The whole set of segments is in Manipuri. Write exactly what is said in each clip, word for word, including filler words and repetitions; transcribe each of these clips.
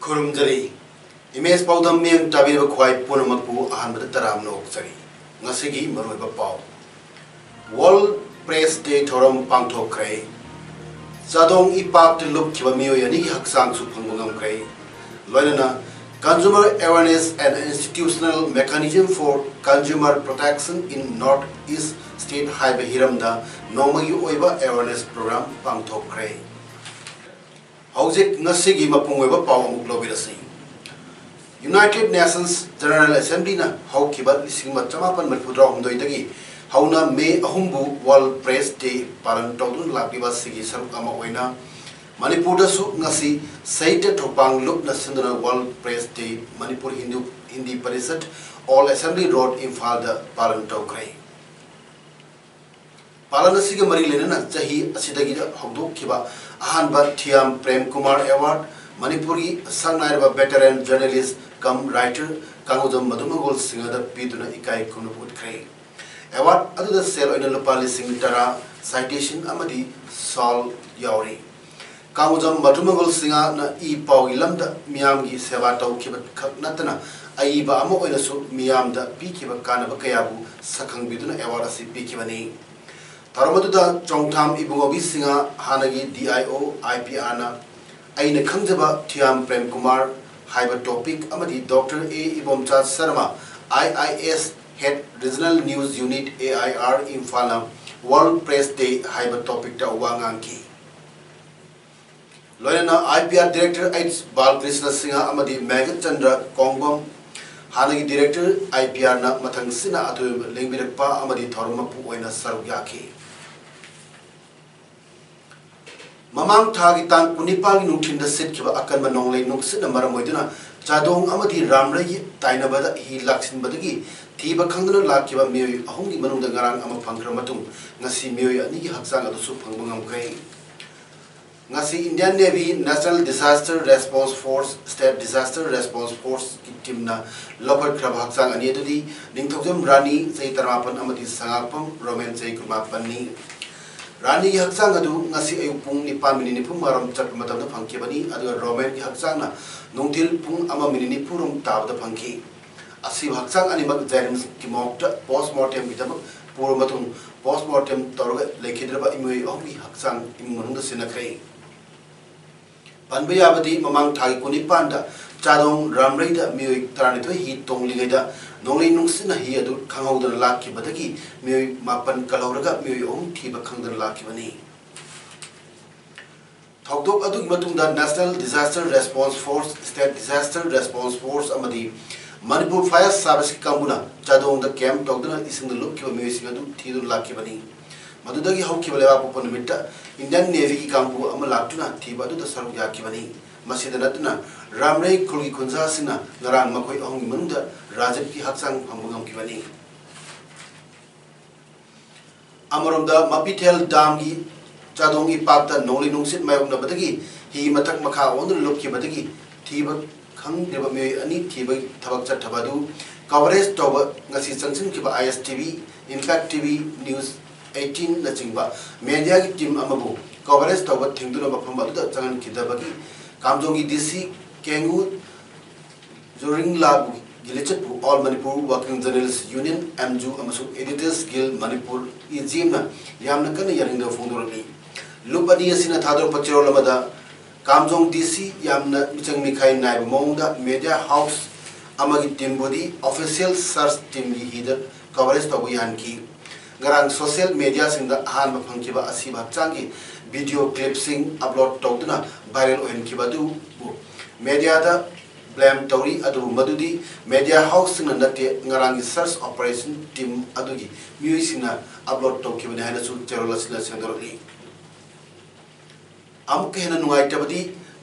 ꯈꯨꯔꯨꯝꯖꯔꯤ꯫ ꯏꯃꯦꯖ ꯄꯥꯎꯗꯝ ꯃꯤꯠꯌꯦꯡ ꯇꯥꯕꯤꯔꯤꯕ ꯈ꯭ꯋꯥꯏ ꯄꯨꯝꯅꯃꯛꯄꯨ ꯑꯍꯥꯟꯕꯗ ꯇꯔꯥꯝꯅ ꯑꯣꯛꯆꯔꯤ꯫ ꯉꯁꯤꯒꯤ ꯃꯔꯨꯑꯣꯏꯕ ꯄꯥꯎ꯫ World Press Day ꯊꯧꯔꯝ ꯄꯥꯡꯊꯣꯛꯈ꯭ꯔꯦ꯫ ꯆꯥꯗꯣꯡ ꯏꯄꯥꯛꯇ ꯂꯨꯞꯈꯤꯕ ꯃꯤꯑꯣꯏ ꯑꯅꯤꯒꯤ ꯍꯛꯆꯥꯡꯁꯨ ꯐꯪꯕ ꯉꯝꯈ꯭ꯔꯦ꯫ ꯂꯣꯏꯅꯅ Consumer Awareness and Institutional Mechanism for Consumer Protection in North East State ꯍꯥꯏꯕ ꯍꯤꯔꯝꯗ ꯅꯣꯡꯃꯒꯤ ꯑꯣꯏꯕ awareness program ꯄꯥꯡꯊꯣꯛꯈ꯭ꯔꯦ꯫ ꯍꯧꯖꯤꯛ ꯉꯁꯤꯒꯤ ꯃꯄꯨꯡ ꯑꯣꯏꯕ ꯄꯥꯎ ꯑꯃꯨꯛ ꯂꯧꯕꯤꯔꯁꯤ꯫ United Nations General Assemblyꯅ ꯍꯧꯈꯤꯕ ꯂꯤꯁꯤꯡ ꯑꯃ ꯆꯃꯥꯄꯟ ꯃꯔꯤꯐꯨꯇꯔꯥꯍꯨꯝꯗꯣꯏꯗꯒꯤ ꯍꯧꯅ ꯃꯦ ꯑꯍꯨꯝꯕꯨ World Press Day ꯄꯥꯂꯟ ꯇꯧꯗꯨꯅ ꯂꯥꯛꯂꯤꯕ ꯑꯁꯤꯒꯤ ꯁꯔꯨꯛ ꯑꯃ ꯑꯣꯏꯅ ꯃꯅꯤꯄꯨꯔꯗꯁꯨ ꯉꯁꯤ ꯁꯥꯍꯤꯇ꯭ꯌ ꯊꯧꯄꯥꯡ ꯂꯨꯞꯅ ꯁꯤꯟꯗꯨꯅ World Press Day Manipur Hindu, Hindi parishad, Old Assembly Road, ꯏꯝꯐꯥꯜꯗ ꯄꯥꯂꯟ ꯇꯧꯈ꯭ꯔꯦ꯫ ꯄꯥꯂꯟ ꯑꯁꯤꯒ ꯃꯔꯤ ꯂꯩꯅꯅ ꯆꯍꯤ ꯑꯁꯤꯗꯒꯤ ꯍꯧꯗꯣꯛꯈꯤꯕ ꯑꯍꯥꯟꯕ ꯊꯤꯌꯥꯝ ꯄ꯭ꯔꯦꯝ ꯀꯨꯃꯥꯔ Award, ꯃꯅꯤꯄꯨꯔꯒꯤ ꯁꯛꯅꯥꯏꯔꯕ veteran journalist cum writer Kangjam ꯃꯙꯨꯃꯪꯒꯣꯜ ꯁꯤꯡꯍꯗ ꯄꯤꯗꯨꯅ ꯏꯀꯥꯏ ꯈꯨꯝꯅꯕ ꯎꯠꯈ꯭ꯔꯦ꯫ Award ꯑꯗꯨꯗ ꯁꯦꯜ ꯑꯣꯏꯅ ꯂꯨꯄꯥ ꯂꯤꯁꯤꯡ ꯇꯔꯥ, citation ꯑꯃꯗꯤ shawl ꯌꯥꯎꯔꯤ꯫ ꯀꯥꯡꯖꯝ ꯃꯙꯨꯃꯪꯒꯣꯜ ꯁꯤꯡꯍꯅ ꯏ ꯄꯥꯎꯒꯤ ꯂꯝꯗ ꯃꯤꯌꯥꯝꯒꯤ ꯁꯦꯕꯥ ꯇꯧꯈꯤꯕ ꯈꯛ ꯅꯠꯇꯅ ꯑꯏꯕ ꯑꯃ ꯑꯣꯏꯅꯁꯨ ꯃꯤꯌꯥꯝꯗ ꯄꯤꯈꯤꯕ ꯀꯥꯟꯅꯕ ꯀꯌꯥꯕꯨ ꯁꯛꯈꯪꯕꯤꯗꯨꯅ award ꯑꯁꯤ ꯄꯤꯈꯤꯕꯅꯤ꯫ ꯊꯧꯔꯝ ꯑꯗꯨꯗ ꯆꯣꯡꯊꯥꯝ ꯏꯕꯨꯡꯉꯣꯕꯤ ꯁꯤꯡꯍ, ꯍꯥꯟꯅꯒꯤ D I O I P Rꯅ ꯑꯩꯅ ꯈꯪꯖꯕ ꯊꯤꯌꯥꯝ ꯄ꯭ꯔꯦꯝ ꯀꯨꯃꯥꯔ ꯍꯥꯏꯕ topic ꯑꯃꯗꯤ Doctor A Ibomcha Sharma, I I S, Head Regional News Unit, A I R, ꯏꯝꯐꯥꯜꯅ World Press Day ꯍꯥꯏꯕ topicꯇ ꯋꯥ ꯉꯥꯡꯈꯤ꯫ ꯂꯣꯏꯅꯅ I P R Director H ꯕꯥꯂꯀ꯭ꯔꯤꯁꯅ Singh ꯑꯃꯗꯤ ꯃꯦꯘꯆꯟꯗ꯭ꯔ ꯀꯣꯡꯕꯝ, ꯍꯥꯟꯅꯒꯤ Director I P Rꯅ ꯃꯊꯪꯁꯤꯠꯅ ꯑꯊꯣꯏꯕ ꯂꯦꯡꯕꯤꯔꯛꯄ ꯑꯃꯗꯤ ꯊꯧꯔꯝ ꯃꯄꯨ ꯑꯣꯏꯅ ꯁꯔꯨꯛ ꯌꯥꯈꯤ꯫ ꯃꯃꯥꯡ ꯊꯥꯒꯤ ꯇꯥꯡ ꯀꯨꯟꯅꯤꯄꯥꯜꯒꯤ ꯅꯨꯡꯊꯤꯜꯗ ꯁꯤꯠꯈꯤꯕ ꯑꯀꯟꯕ ꯅꯣꯡꯂꯩ ꯅꯨꯡꯁꯤꯠꯅ ꯃꯔꯝ ꯑꯣꯏꯗꯨꯅ ꯆꯥꯗꯣꯡ ꯑꯃꯗꯤ ꯔꯥꯝꯔꯩꯒꯤ ꯇꯥꯏꯅꯕꯗ ꯍꯤ ꯂꯥꯛꯁꯤꯟꯕꯗꯒꯤ ꯊꯤꯕ ꯈꯪꯗꯅ ꯂꯥꯛꯈꯤꯕ ꯃꯤꯑꯣꯏ ꯑꯍꯨꯝꯒꯤ ꯃꯅꯨꯡꯗ ꯉꯔꯥꯡ ꯑꯃ ꯐꯪꯈ꯭ꯔ ꯃꯇꯨꯡ, ꯉꯁꯤ ꯃꯤꯑꯣꯏ ꯑꯅꯤꯒꯤ ꯍꯛꯆꯥꯡ ꯑꯗꯨꯁꯨ ꯐꯪꯕ ꯉꯝꯈ꯭ꯔꯦ꯫ ꯉꯁꯤ Indian Navy, National Disaster Response Force, State Disaster Response Forceꯀꯤ ꯇꯤꯝꯅ ꯂꯧꯈꯠꯈ꯭ꯔꯕ ꯍꯛꯆꯥꯡ ꯑꯅꯤ ꯑꯗꯨꯗꯤ ꯅꯤꯡꯊꯧꯖꯝ ꯔꯥꯅꯤ, ꯆꯍꯤ ꯇꯔꯥꯃꯥꯄꯟ, ꯑꯃꯗꯤ ꯁꯉꯥꯛꯄꯝ ꯔꯣꯃꯦꯟ, ꯆꯍꯤ ꯀꯨꯟꯃꯥꯄꯟꯅꯤ꯫ ꯔꯥꯅꯤꯒꯤ ꯍꯛꯆꯥꯡ ꯑꯗꯨ ꯉꯁꯤ ꯑꯌꯨꯛ ꯄꯨꯡ ꯅꯤꯄꯥꯟ ꯃꯤꯅꯤꯠ ꯅꯤꯐꯨ ꯃꯉꯥꯔꯣꯝ ꯆꯠꯄ ꯃꯇꯝꯗ ꯐꯪꯈꯤꯕꯅꯤ, ꯑꯗꯨꯒ ꯔꯣꯃꯦꯟꯒꯤ ꯍꯛꯆꯥꯡꯅ ꯅꯨꯡꯊꯤꯜ ꯄꯨꯡ ꯑꯃ ꯃꯤꯅꯤꯠ ꯅꯤꯐꯨꯔꯣꯝ ꯇꯥꯕꯗ ꯐꯪꯈꯤ꯫ ꯑꯁꯤꯕ ꯍꯛꯆꯥꯡ ꯑꯅꯤꯃꯛ JNIMSꯀꯤ morgueꯇ postmortemꯒꯤꯗꯃꯛ ꯄꯨꯔꯕ ꯃꯇꯨꯡ, postmortem ꯇꯧꯔꯒ ꯂꯩꯈꯤꯗ꯭ꯔꯕ ꯃꯤꯑꯣꯏ ꯑꯍꯨꯝꯒꯤ ꯍꯛꯆꯥꯡ ꯏꯃꯨꯡ ꯃꯅꯨꯡꯗ ꯁꯤꯟꯅꯈ꯭ꯔꯦ꯫ ꯄꯟꯕ ꯌꯥꯕꯗꯤ, ꯃꯃꯥꯡ ꯊꯥꯒꯤ ꯀꯨꯟꯅꯤꯄꯥꯟꯗ ꯆꯥꯗꯣꯡ ꯔꯥꯝꯔꯩꯗ ꯃꯤꯑꯣꯏ ꯇꯔꯥꯅꯤꯊꯣꯏ ꯍꯤ ꯇꯣꯡꯂꯤꯉꯩꯗ ꯅꯣꯡꯂꯩ ꯅꯨꯡꯁꯤꯠꯅ ꯍꯤ ꯑꯗꯨ ꯈꯪꯍꯧꯗꯅ ꯂꯥꯛꯈꯤꯕꯗꯒꯤ ꯃꯤꯑꯣꯏ ꯃꯥꯄꯟ ꯀꯜꯍꯧꯔꯒ ꯃꯤꯑꯣꯏ ꯑꯍꯨꯝ ꯊꯤꯕ ꯈꯪꯗꯅ ꯂꯥꯛꯈꯤꯕꯅꯤ꯫ ꯊꯧꯗꯣꯛ ꯑꯗꯨꯒꯤ ꯃꯇꯨꯡꯗ National Disaster Response Force, State Disaster Response Force ꯑꯃꯗꯤ ꯃꯅꯤꯄꯨꯔ Fire Serviceꯀꯤ ꯀꯥꯡꯕꯨꯅ ꯆꯥꯗꯣꯡꯗ camp ꯇꯧꯗꯨꯅ ꯏꯁꯤꯡꯗ ꯂꯨꯞꯈꯤꯕ ꯃꯤꯑꯣꯏꯁꯤꯡ ꯑꯗꯨ ꯊꯤꯗꯨꯅ ꯂꯥꯛꯈꯤꯕꯅꯤ꯫ ꯃꯗꯨꯗꯒꯤ ꯍꯧꯈꯤꯕ ꯂꯩꯕꯥꯛꯄꯣꯛꯄ ꯅꯨꯃꯤꯠꯇ Indian Navyꯒꯤ ꯀꯥꯡꯕꯨ ꯑꯃ ꯂꯥꯛꯇꯨꯅ ꯊꯤꯕ ꯑꯗꯨꯗ ꯁꯔꯨꯛ ꯌꯥꯈꯤꯕꯅꯤ꯫ ꯃꯁꯤꯗ ꯅꯠꯇꯅ ꯔꯥꯝꯔꯩ ꯈꯨꯜꯒꯤ ꯈꯨꯟꯖꯥꯁꯤꯡꯅ ꯉꯔꯥꯡ ꯃꯈꯣꯏ ꯑꯍꯨꯝꯒꯤ ꯃꯅꯨꯡꯗ ꯔꯥꯖꯤꯕꯀꯤ ꯍꯛꯆꯥꯡ ꯐꯪꯕ ꯉꯝꯈꯤꯕꯅꯤ꯫ ꯑꯃꯔꯣꯝꯗ, ꯃꯄꯤꯊꯦꯜ ꯗꯥꯝꯒꯤ ꯆꯥꯗꯣꯡ ꯏꯄꯥꯛꯇ ꯅꯣꯡꯂꯩ ꯅꯨꯡꯁꯤꯠ ꯃꯥꯌꯣꯛꯅꯕꯗꯒꯤ ꯍꯤ ꯃꯊꯛ ꯃꯈꯥ ꯑꯣꯟꯗꯨꯅ ꯂꯨꯞꯈꯤꯕꯗꯒꯤ ꯊꯤꯕ ꯈꯪꯗ꯭ꯔꯤꯕ ꯃꯤꯑꯣꯏ ꯑꯅꯤ ꯊꯤꯕꯒꯤ ꯊꯕꯛ ꯆꯠꯊꯕ ꯑꯗꯨ coverage ꯇꯧꯕ ꯉꯁꯤ ꯆꯪꯁꯤꯟꯈꯤꯕ ISTV, Impact TV, News eighteenꯅꯆꯤꯡꯕ mediaꯒꯤ team ꯑꯃꯕꯨ coverage ꯇꯧꯕ ꯊꯤꯡꯗꯨꯅ ꯃꯐꯝ ꯑꯗꯨꯗ ꯆꯪꯍꯟꯈꯤꯗꯕꯒꯤ ꯀꯥꯝꯖꯣꯡꯒꯤ DC ꯀꯦꯡꯉꯨ ꯖꯣꯔꯤꯡꯂꯥꯕꯨ ꯒꯤꯂꯤꯆꯠꯄꯨ All Manipur Working Journalists Union, MJU, ꯑꯃꯁꯨꯡ Editors Guild Manipur, AGMꯅ ꯌꯥꯝꯅ ꯀꯟꯅ ꯌꯥꯅꯤꯡꯗꯕ ꯐꯣꯡꯗꯣꯔꯛꯂꯤ꯫ ꯂꯨꯞ ꯑꯅꯤ ꯑꯁꯤꯅ ꯊꯥꯗꯣꯔꯛꯄ ꯆꯦꯔꯣꯜ ꯑꯃꯗ, ꯀꯥꯝꯖꯣꯡ DC ꯌꯥꯝꯅ ꯃꯤꯆꯪ ꯃꯤꯈꯥꯏ ꯅꯥꯏꯕ ꯃꯑꯣꯡꯗ media house ꯑꯃꯒꯤ teamꯕꯨꯗꯤ official search teamꯒꯤ ꯍꯤꯗ coverage ꯇꯧꯕ ꯌꯥꯍꯟꯈꯤ꯫ ꯉꯔꯥꯡ social mediaꯁꯤꯡꯗ ꯑꯍꯥꯟꯕ ꯐꯪꯈꯤꯕ ꯑꯁꯤꯕ ꯍꯛꯆꯥꯡꯒꯤ video clipꯁꯤꯡ upload ꯇꯧꯗꯨꯅ viral ꯑꯣꯏꯍꯟꯈꯤꯕ ꯑꯗꯨꯕꯨ mediaꯗ blame ꯇꯧꯔꯤ, ꯑꯗꯨꯕꯨ ꯃꯗꯨꯗꯤ media houseꯁꯤꯡꯅ ꯅꯠꯇꯦ, ꯉꯔꯥꯡꯒꯤ search operation team ꯑꯗꯨꯒꯤ ꯃꯤꯑꯣꯏꯁꯤꯡꯅ upload ꯇꯧꯈꯤꯕꯅꯤ ꯍꯥꯏꯅꯁꯨ ꯆꯦꯔꯣꯜ ꯑꯁꯤꯅ ꯁꯦꯡꯗꯣꯔꯛꯂꯤ꯫ ꯑꯃꯨꯛꯀ ꯍꯦꯟꯅ ꯅꯨꯡꯉꯥꯏꯇꯕꯗꯤ,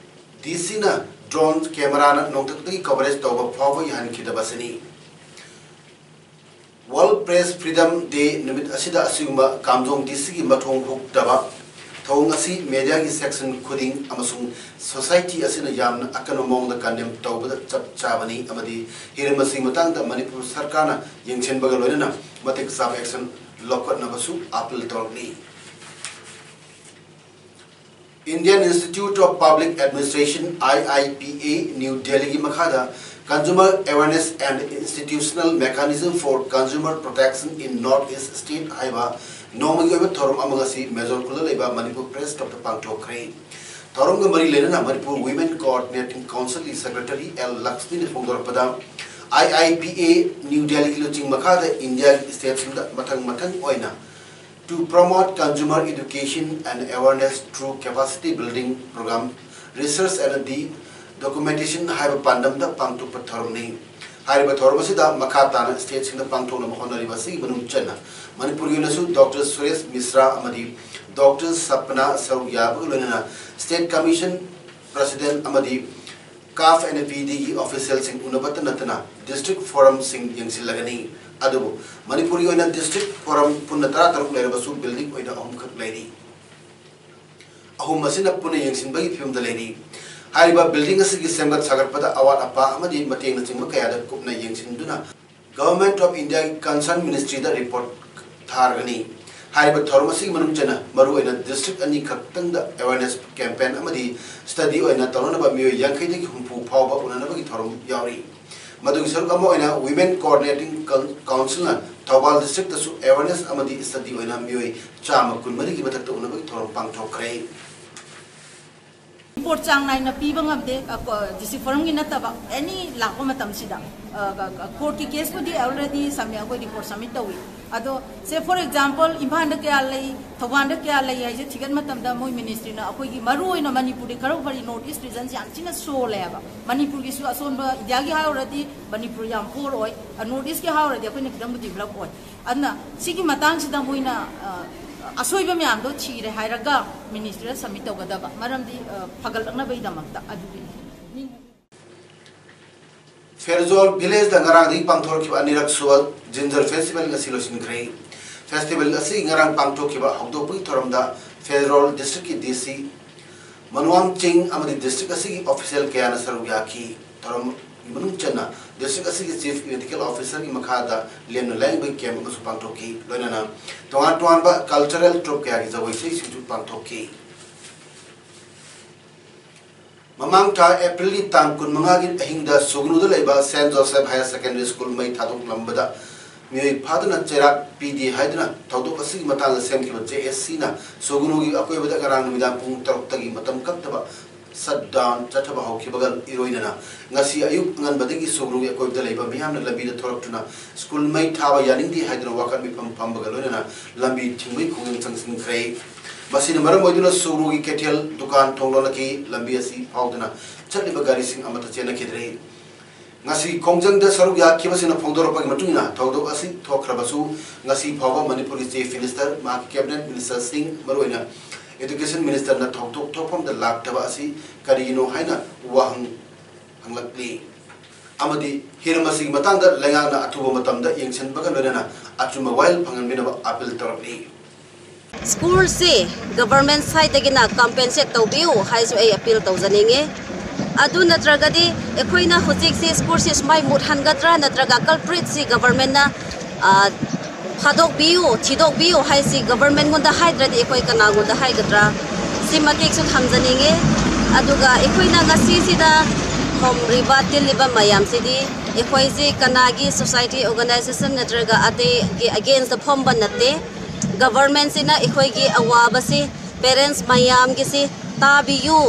ꯗꯤ ꯁꯤꯅ ꯗ꯭ꯔꯣꯟ ꯀꯦꯃꯦꯔꯥꯅ ꯅꯣꯡꯊꯛꯇꯒꯤ ꯀꯣꯚꯔꯦꯖ ꯇꯧꯕ ꯐꯥꯎꯕ ꯌꯥꯍꯟꯈꯤꯗꯕ ꯑꯁꯤꯅꯤ꯫ World Press Freedom Day ꯅꯨꯃꯤꯠ ꯑꯁꯤꯗ ꯑꯁꯤꯒꯨꯝꯕ ꯀꯥꯝꯖꯣꯡ ꯗꯤ ꯁꯤꯒꯤ ꯃꯊꯣꯡ ꯍꯨꯛꯇꯕ ꯊꯧꯑꯣꯡ ꯑꯁꯤ ꯃꯦꯗꯤꯌꯥꯒꯤ ꯁꯦꯛꯁꯟ ꯈꯨꯗꯤꯡ ꯑꯃꯁꯨꯡ ꯁꯣꯁꯥꯏꯇꯤ ꯑꯁꯤꯅ ꯌꯥꯝꯅ ꯑꯀꯟꯕ ꯃꯑꯣꯡꯗ ꯀꯟꯗꯦꯝ ꯇꯧꯕꯗ ꯆꯞ ꯆꯥꯕꯅꯤ ꯑꯃꯗꯤ ꯍꯤꯔꯝ ꯑꯁꯤꯒꯤ ꯃꯇꯥꯡꯗ ꯃꯅꯤꯄꯨꯔ ꯁꯔꯀꯥꯔꯅ ꯌꯦꯡꯁꯤꯟꯕꯒ ꯂꯣꯏꯅꯅ ꯃꯇꯤꯛ ꯆꯥꯕ ꯑꯦꯛꯁꯟ ꯂꯧꯈꯠꯅꯕꯁꯨ ꯑꯥꯄꯤꯜ ꯇꯧꯔꯛꯂꯤ꯫ Indian Institute of Public Administration, I I P A, New Delhi ꯒꯤ ꯃꯈꯥꯗ Consumer Awareness and Institutional Mechanism for Consumer Protection in North East State ꯍꯥꯏꯕ ꯅꯣꯡꯃꯒꯤ ꯑꯣꯏꯕ ꯊꯧꯔꯝ ꯑꯃ ꯉꯁꯤ ꯃꯦꯖꯣꯔ ꯈꯨꯜꯗ ꯂꯩꯕ ꯃꯅꯤꯄꯨꯔ ꯄ꯭ꯔꯦꯁ ꯀ꯭ꯂꯕꯇ ꯄꯥꯡꯊꯣꯛꯈ꯭ꯔꯦ꯫ ꯊꯧꯔꯝꯒ ꯃꯔꯤ ꯂꯩꯅꯅ ꯃꯅꯤꯄꯨꯔ Women Coordinating Council ꯒꯤ ꯁꯦꯀ꯭ꯔꯦꯇꯔꯤ ꯑꯦꯜ ꯂꯛꯁꯃꯤꯅ ꯐꯣꯡꯗꯣꯔꯛꯄꯗ, I I P A New Delhi ꯒꯤ ꯂꯨꯆꯤꯡ ꯃꯈꯥꯗ ꯏꯟꯗꯤꯌꯥꯒꯤ ꯁ꯭ꯇꯦꯠꯁꯤꯡꯗ ꯃꯊꯪ ꯃꯊꯪ ꯑꯣꯏꯅ To promote consumer education and awareness through capacity building program, research and the documentation ꯍꯥꯏꯕ ꯄꯥꯟꯗꯝꯗ ꯄꯥꯡꯊꯣꯛꯄ ꯊꯧꯔꯝꯅꯤ꯫ ꯍꯥꯏꯔꯤꯕ ꯊꯧꯔꯝ ꯑꯁꯤꯗ ꯃꯈꯥ ꯇꯥꯅ ꯁ꯭ꯇꯦꯠꯁꯤꯡꯗ ꯄꯥꯡꯊꯣꯛꯅꯕ ꯍꯣꯠꯅꯔꯤꯕ ꯑꯁꯤꯒꯤ ꯃꯅꯨꯡ ꯆꯟꯅ ꯃꯅꯤꯄꯨꯔꯒꯤ ꯑꯣꯏꯅꯁꯨ ꯗꯣꯛꯇꯔ ꯁꯨꯔꯦꯁ ꯃꯤꯁ꯭ꯔꯥ ꯑꯃꯗꯤ ꯗꯣꯛꯇꯔ ꯁꯄꯅꯥ ꯁꯔꯨꯛ ꯌꯥꯕꯒ ꯂꯣꯏꯅꯅ ꯁ꯭ꯇꯦꯠ ꯀꯃꯤꯁꯟ ꯄ꯭ꯔꯁꯤꯗꯦꯟꯠ ꯑꯃꯗꯤ ꯀꯥꯐ ꯑꯦꯟ ꯄꯤ ꯗꯤꯒꯤ ꯑꯣꯐꯤꯁꯤꯌꯦꯜꯁꯤꯡ ꯎꯅꯕꯇ ꯅꯠꯇꯅ ꯗꯤꯁꯇ꯭ꯔꯤꯛ ꯐꯣꯔꯝꯁꯤꯡ ꯌꯦꯡꯁꯤꯜꯂꯒꯅꯤ꯫ ꯑꯗꯨꯕꯨ ꯃꯅꯤꯄꯨꯔꯒꯤ ꯑꯣꯏꯅ ꯗꯤꯁꯇ꯭ꯔꯤꯛ ꯐꯣꯔꯝ ꯄꯨꯟꯅ ꯇꯔꯥ ꯇꯔꯨꯛ ꯂꯩꯔꯕꯁꯨ ꯕꯤꯜꯗꯤꯡ ꯑꯣꯏꯅ ꯑꯍꯨꯝꯈꯛ ꯂꯩꯔꯤ꯫ ꯑꯍꯨꯝ ꯑꯁꯤꯅ ꯄꯨꯟꯅ ꯌꯦꯡꯁꯤꯟꯕꯒꯤ ꯐꯤꯕꯝꯗ ꯂꯩꯔꯤ꯫ ꯍꯥꯏꯔꯤꯕ ꯕꯤꯜꯗꯤꯡ ꯑꯁꯤꯒꯤ ꯁꯦꯝꯒꯠ ꯁꯥꯒꯠꯄꯗ ꯑꯋꯥꯠ ꯑꯄꯥ ꯑꯃꯗꯤ ꯃꯇꯦꯡꯅꯆꯤꯡꯕ ꯀꯌꯥꯗ ꯀꯨꯞꯅ ꯌꯦꯡꯁꯤꯟꯗꯨꯅ Government of India ꯒꯤ ꯀꯟꯁꯔꯟ ꯃꯤꯅꯤꯁꯇ꯭ꯔꯤꯗ ꯔꯤꯄꯣꯔꯠ ꯊꯥꯔꯒꯅꯤ꯫ ꯍꯥꯏꯔꯤꯕ ꯊꯧꯔꯝ ꯑꯁꯤꯒꯤ ꯃꯅꯨꯡ ꯆꯟꯅ ꯃꯔꯨꯑꯣꯏꯅ ꯗꯤꯁꯇ꯭ꯔꯤꯛ ꯑꯅꯤ ꯈꯛꯇꯪꯗ ꯑꯦꯋꯦꯔꯅꯦꯁ ꯀꯦꯝꯄꯦꯟ ꯑꯃꯗꯤ ꯁ꯭ꯇꯗꯤ ꯑꯣꯏꯅ ꯇꯧꯅꯅꯕ ꯃꯤꯑꯣꯏ ꯌꯥꯡꯈꯩꯗꯒꯤ ꯍꯨꯝꯐꯨ ꯐꯥꯎꯕ ꯎꯅꯅꯕꯒꯤ ꯊꯧꯔꯝ ꯌꯥꯎꯔꯤ꯫ ꯃꯗꯨꯒꯤ ꯁꯔꯨꯛ ꯑꯃ ꯑꯣꯏꯅ Women Coordinating Coun-, Council ꯅ ꯊꯧꯕꯥꯜ ꯗꯤꯁꯇ꯭ꯔꯤꯛꯇꯁꯨ ꯑꯦꯋꯦꯔꯅꯦꯁ ꯑꯃꯗꯤ ꯁ꯭ꯇꯗꯤ ꯑꯣꯏꯅ ꯃꯤꯑꯣꯏ ꯆꯥꯝꯃ ꯀꯨꯟꯃꯔꯤꯒꯤ ꯃꯊꯛꯇ ꯎꯅꯕꯒꯤ ꯊꯧꯔꯝ ꯄꯥꯡꯊꯣꯛꯈ꯭ꯔꯦ꯫ ꯔꯤꯄꯣꯔꯠ ꯆꯥꯡ ꯅꯥꯏꯅ ꯄꯤꯕ ꯉꯝꯗꯦ꯫ ꯗꯤ ꯁꯤ ꯐꯣꯔꯝꯒꯤ ꯅꯠꯇꯕ ꯑꯦꯅꯤ ꯂꯥꯛꯄ ꯃꯇꯝꯁꯤꯗ ꯀꯣꯔꯠꯀꯤ ꯀꯦꯁꯄꯨꯗꯤ ꯑꯣꯜꯔꯦꯗꯤ ꯑꯩꯈꯣꯏ ꯔꯤꯄꯣꯔꯠ ꯁꯕꯃꯤꯠ ꯇꯧꯏ꯫ ꯑꯗꯣ ꯁꯦ ꯐꯣꯔ ꯑꯦꯛꯖꯥꯝꯄꯜ ꯏꯝꯐꯥꯜꯗ ꯀꯌꯥ ꯂꯩ, ꯊꯧꯕꯥꯜꯗ ꯀꯌꯥ ꯂꯩ ꯍꯥꯏꯁꯦ ꯊꯤꯒꯠ ꯃꯇꯝꯗ ꯃꯣꯏ ꯃꯤꯅꯤꯁꯇ꯭ꯔꯤꯅ ꯑꯩꯈꯣꯏꯒꯤ ꯃꯔꯨ ꯑꯣꯏꯅ ꯃꯅꯤꯄꯨꯔꯗꯤ ꯈꯔ ꯐꯔꯤ, ꯅꯣꯔꯠ ꯏꯁ ꯔꯤꯖꯟꯁꯦ ꯌꯥꯝ ꯊꯤꯅ ꯁꯣꯜꯂꯦ ꯍꯥꯏꯕ꯫ ꯃꯅꯤꯄꯨꯔꯒꯤꯁꯨ ꯑꯁꯣꯟꯕ ꯏꯟꯗꯤꯌꯥꯒꯤ ꯍꯥꯏꯔꯨꯔꯗꯤ ꯃꯅꯤꯄꯨꯔ ꯌꯥꯝ ꯄꯣꯔ ꯑꯣꯏ, ꯅꯣꯔꯠ ꯏꯁꯀꯤ ꯍꯥꯏꯔꯨꯔꯗꯤ ꯑꯩꯈꯣꯏꯅ ꯈꯤꯇꯪꯕꯨ ꯗꯤꯕꯂꯞ ꯑꯣꯏ꯫ ꯑꯗꯨꯅ ꯁꯤꯒꯤ ꯃꯇꯥꯡꯁꯤꯗ ꯃꯣꯏꯅ ꯑꯁꯣꯏꯕ ꯃꯌꯥꯝꯗꯣ ꯊꯤꯔꯦ ꯍꯥꯏꯔꯒ ꯃꯤꯅꯤꯁꯇ꯭ꯔꯤꯗ ꯁꯕꯃꯤꯠ ꯇꯧꯒꯗꯕ, ꯃꯔꯝꯗꯤ ꯐꯒꯠꯂꯛꯅꯕꯒꯤꯗꯃꯛꯇ꯫ ꯑꯗꯨꯒꯤꯅꯤ꯫ ꯐꯦꯔꯖꯣꯜ ꯚꯤꯂꯦꯖꯇ ꯉꯔꯥꯡꯗꯒꯤ ꯄꯥꯡꯊꯣꯔꯛꯈꯤꯕ ꯑꯅꯤꯔꯛ ꯁꯨꯕ ꯖꯤꯟꯖꯔ ꯐꯦꯁꯇꯤꯚꯦꯜ ꯉꯁꯤ ꯂꯣꯏꯁꯤꯟꯈ꯭ꯔꯦ꯫ ꯐꯦꯁꯇꯤꯚꯦꯜ ꯑꯁꯤ ꯉꯔꯥꯡ ꯄꯥꯡꯊꯣꯛꯈꯤꯕ ꯍꯧꯗꯣꯛꯄꯒꯤ ꯊꯧꯔꯝꯗ ꯐꯦꯔꯖꯣꯜ ꯗꯤꯁꯇ꯭ꯔꯤꯛꯀꯤ ꯗꯤ ꯁꯤ ꯃꯅꯨꯋꯥꯡ ꯆꯤꯡ ꯑꯃꯗꯤ ꯗꯤꯁꯇ꯭ꯔꯤꯛ ꯑꯁꯤꯒꯤ ꯑꯣꯐꯤꯁꯤꯌꯦꯜ ꯀꯌꯥꯅ ꯁꯔꯨꯛ ꯌꯥꯈꯤ꯫ ꯊꯧꯔꯝꯒꯤ ꯃꯅꯨꯡ ꯆꯟꯅ ꯗꯤꯁꯇ꯭ꯔꯤꯛ ꯑꯁꯤꯒꯤ ꯆꯤꯐ ꯃꯦꯗꯤꯀꯦꯜ ꯑꯣꯐꯤꯁꯔꯒꯤ ꯃꯈꯥꯗ ꯂꯦꯝꯅ ꯂꯥꯌꯦꯡꯕꯒꯤ ꯀꯦꯝꯞ ꯑꯃꯁꯨ ꯄꯥꯡꯊꯣꯛꯈꯤ꯫ ꯂꯣꯏꯅꯅ ꯇꯣꯉꯥꯟ ꯇꯣꯉꯥꯟꯕ ꯀꯜꯆꯔꯦꯜ ꯇ꯭ꯔꯨꯞ ꯀꯌꯥꯒꯤ ꯖꯒꯣꯏ ꯏꯁꯩꯁꯤꯡꯁꯨ ꯄꯥꯡꯊꯣꯛꯈꯤ꯫ ꯃꯃꯥꯡ ꯊꯥ ꯑꯦꯄ꯭ꯔꯤꯜꯒꯤ ꯇꯥꯡ ꯀꯨꯟꯃꯉꯥꯒꯤ ꯑꯍꯤꯡꯗ ꯁꯨꯒꯅꯨꯗ ꯂꯩꯕ saint Joseph higher secondary school ꯃꯩ ꯊꯥꯗꯣꯛꯂꯝꯕꯗ ꯃꯤꯑꯣꯏ ꯐꯥꯗꯨꯅ ꯆꯩꯔꯥꯛ ꯄꯤꯗꯦ ꯍꯥꯏꯗꯨꯅ ꯊꯧꯗꯣꯛ ꯑꯁꯤꯒꯤ ꯃꯇꯥꯡꯗ ꯁꯦꯝꯈꯤꯕ ꯖꯦ ꯑꯦꯁ ꯁꯤꯅ ꯁꯨꯒꯅꯨꯒꯤ ꯑꯀꯣꯏꯕꯗ ꯉꯔꯥꯡ ꯅꯨꯃꯤꯗꯥꯡ ꯄꯨꯡ ꯇꯔꯨꯛꯇꯒꯤ ꯃꯇꯝ ꯀꯛꯇꯕ ꯁꯠ ꯗꯥꯎꯟ ꯆꯠꯊꯕ ꯍꯧꯈꯤꯕꯒ ꯏꯔꯣꯏꯅꯅ ꯉꯁꯤ ꯑꯌꯨꯛ ꯑꯉꯟꯕꯗꯒꯤ ꯁꯨꯒꯅꯨꯒꯤ ꯑꯀꯣꯏꯕꯗ ꯂꯩꯕ ꯃꯤꯌꯥꯝꯅ ꯂꯝꯕꯤꯗ ꯊꯣꯔꯛꯇꯨꯅ ꯁ꯭ꯀꯨꯜ ꯃꯩ ꯊꯥꯕ ꯌꯥꯅꯤꯡꯗꯦ ꯍꯥꯏꯗꯨꯅ ꯋꯥꯀꯠ ꯃꯤꯐꯝ ꯐꯝꯕꯒ ꯂꯣꯏꯅꯅ ꯂꯝꯕꯤ ꯊꯤꯡꯕꯒꯤ ꯈꯣꯡꯖꯪ ꯆꯪꯁꯤꯟꯈ꯭ꯔꯦ꯫ ꯃꯁꯤꯅ ꯃꯔꯝ ꯑꯣꯏꯗꯨꯅ ꯁꯨꯒꯅꯨꯒꯤ ꯀꯩꯊꯦꯜ ꯗꯨꯀꯥꯟ ꯊꯣꯡ ꯂꯣꯜꯂꯛꯈꯤ꯫ ꯂꯝꯕꯤ ꯑꯁꯤ ꯐꯥꯎꯗꯨꯅ ꯆꯠꯂꯤꯕ ꯒꯥꯔꯤꯁꯤꯡ ꯑꯃꯠꯇ ꯆꯦꯟꯅꯈꯤꯗ꯭ꯔꯦ꯫ ꯉꯁꯤ ꯈꯣꯡꯖꯪꯗ ꯁꯔꯨꯛ ꯌꯥꯈꯤꯕꯁꯤꯡꯅ ꯐꯣꯡꯗꯣꯔꯛꯄꯒꯤ ꯃꯇꯨꯡ ꯏꯟꯅ ꯊꯧꯗꯣꯛ ꯑꯁꯤ ꯊꯣꯛꯈ꯭ꯔꯕꯁꯨ ꯉꯁꯤ ꯐꯥꯎꯕ ꯃꯅꯤꯄꯨꯔꯒꯤ ꯆꯤꯐ ꯃꯤꯅꯤꯁꯇꯔ, ꯃꯍꯥꯛꯀꯤ ꯀꯦꯕꯤꯅꯦꯠ ꯃꯤꯅꯤꯁꯇꯔꯁꯤꯡ, ꯃꯔꯨꯑꯣꯏꯅ ꯏꯗꯨꯀꯦꯁꯟ ꯃꯤꯅꯤꯁꯇꯔꯅ ꯊꯧꯗꯣꯛ ꯊꯣꯛꯐꯝꯗ ꯂꯥꯛꯇꯕ ꯑꯁꯤ ꯀꯔꯤꯒꯤꯅꯣ ꯍꯥꯏꯅ ꯋꯥꯍꯪ ꯍꯪꯂꯛꯂꯤ꯫ ꯑꯃꯗꯤ ꯍꯤꯔꯝ ꯑꯁꯤꯒꯤ ꯃꯇꯥꯡꯗ ꯂꯩꯉꯥꯛꯅ ꯑꯊꯨꯕ ꯃꯇꯝꯗ ꯌꯦꯡꯁꯤꯟꯕꯒ ꯂꯣꯏꯅꯅ ꯑꯆꯨꯝꯕ ꯋꯥꯌꯦꯜ ꯐꯪꯍꯟꯕꯤꯅꯕ ꯑꯄꯤꯜ ꯇꯧꯔꯛꯂꯤ꯫ ꯁ꯭ꯀꯨꯜꯁꯤ ꯒꯚꯔꯟꯃꯦꯟꯠ ꯁꯥꯏꯠꯇꯒꯤꯅ ꯀꯝꯄꯦꯟꯁꯦꯠ ꯇꯧꯕꯤꯌꯨ ꯍꯥꯏꯁꯨ ꯑꯩ ꯑꯄꯤꯜ ꯇꯧꯖꯅꯤꯡꯉꯤ꯫ ꯑꯗꯨ ꯅꯠꯇ꯭ꯔꯒꯗꯤ ꯑꯩꯈꯣꯏꯅ ꯍꯧꯖꯤꯛꯁꯤ ꯁ꯭ꯀꯨꯜꯁꯤ ꯁꯨꯃꯥꯏ ꯃꯨꯠꯍꯟꯒꯗ꯭ꯔꯥ ꯅꯠꯇ꯭ꯔꯒ ꯀꯜꯄ꯭ꯔꯤꯠꯁꯤ ꯒꯚꯔꯟꯃꯦꯟꯠꯅ, ꯑ, ꯐꯥꯗꯣꯛꯄꯤꯌꯨ, ꯊꯤꯗꯣꯛꯄꯤꯌꯨ ꯍꯥꯏꯁꯤ ꯒꯚꯔꯟꯃꯦꯟꯠꯉꯣꯟꯗ ꯍꯥꯏꯗ꯭ꯔꯗꯤ ꯑꯩꯈꯣꯏ ꯀꯅꯥꯉꯣꯟꯗ ꯍꯥꯏꯒꯗ꯭ꯔꯥ? ꯁꯤ ꯃꯇꯦꯛꯁꯨ ꯊꯝꯖꯅꯤꯡꯉꯤ꯫ ꯑꯗꯨꯒ ꯑꯩꯈꯣꯏꯅ ꯉꯁꯤꯁꯤꯗ ꯈꯣꯝꯂꯤꯕ, ꯇꯤꯜꯂꯤꯕ ꯃꯌꯥꯝꯁꯤꯗꯤ ꯑꯩꯈꯣꯏꯁꯤ ꯀꯅꯥꯒꯤ ꯁꯣꯁꯥꯏꯇꯤ, ꯑꯣꯔꯒꯅꯥꯏꯖꯦꯁꯟ ꯅꯠꯇ꯭ꯔꯒ ꯑꯇꯩꯒꯤ ꯑꯒꯦꯟꯁꯇ ꯐꯝꯕ ꯅꯠꯇꯦ꯫ ꯒꯚꯔꯟꯃꯦꯟꯠꯁꯤꯅ ꯑꯩꯈꯣꯏꯒꯤ ꯑꯋꯥꯕꯁꯤ, ꯄꯦꯔꯦꯟꯠꯁ ꯃꯌꯥꯝꯒꯤꯁꯤ ꯇꯥꯕꯤꯌꯨ꯫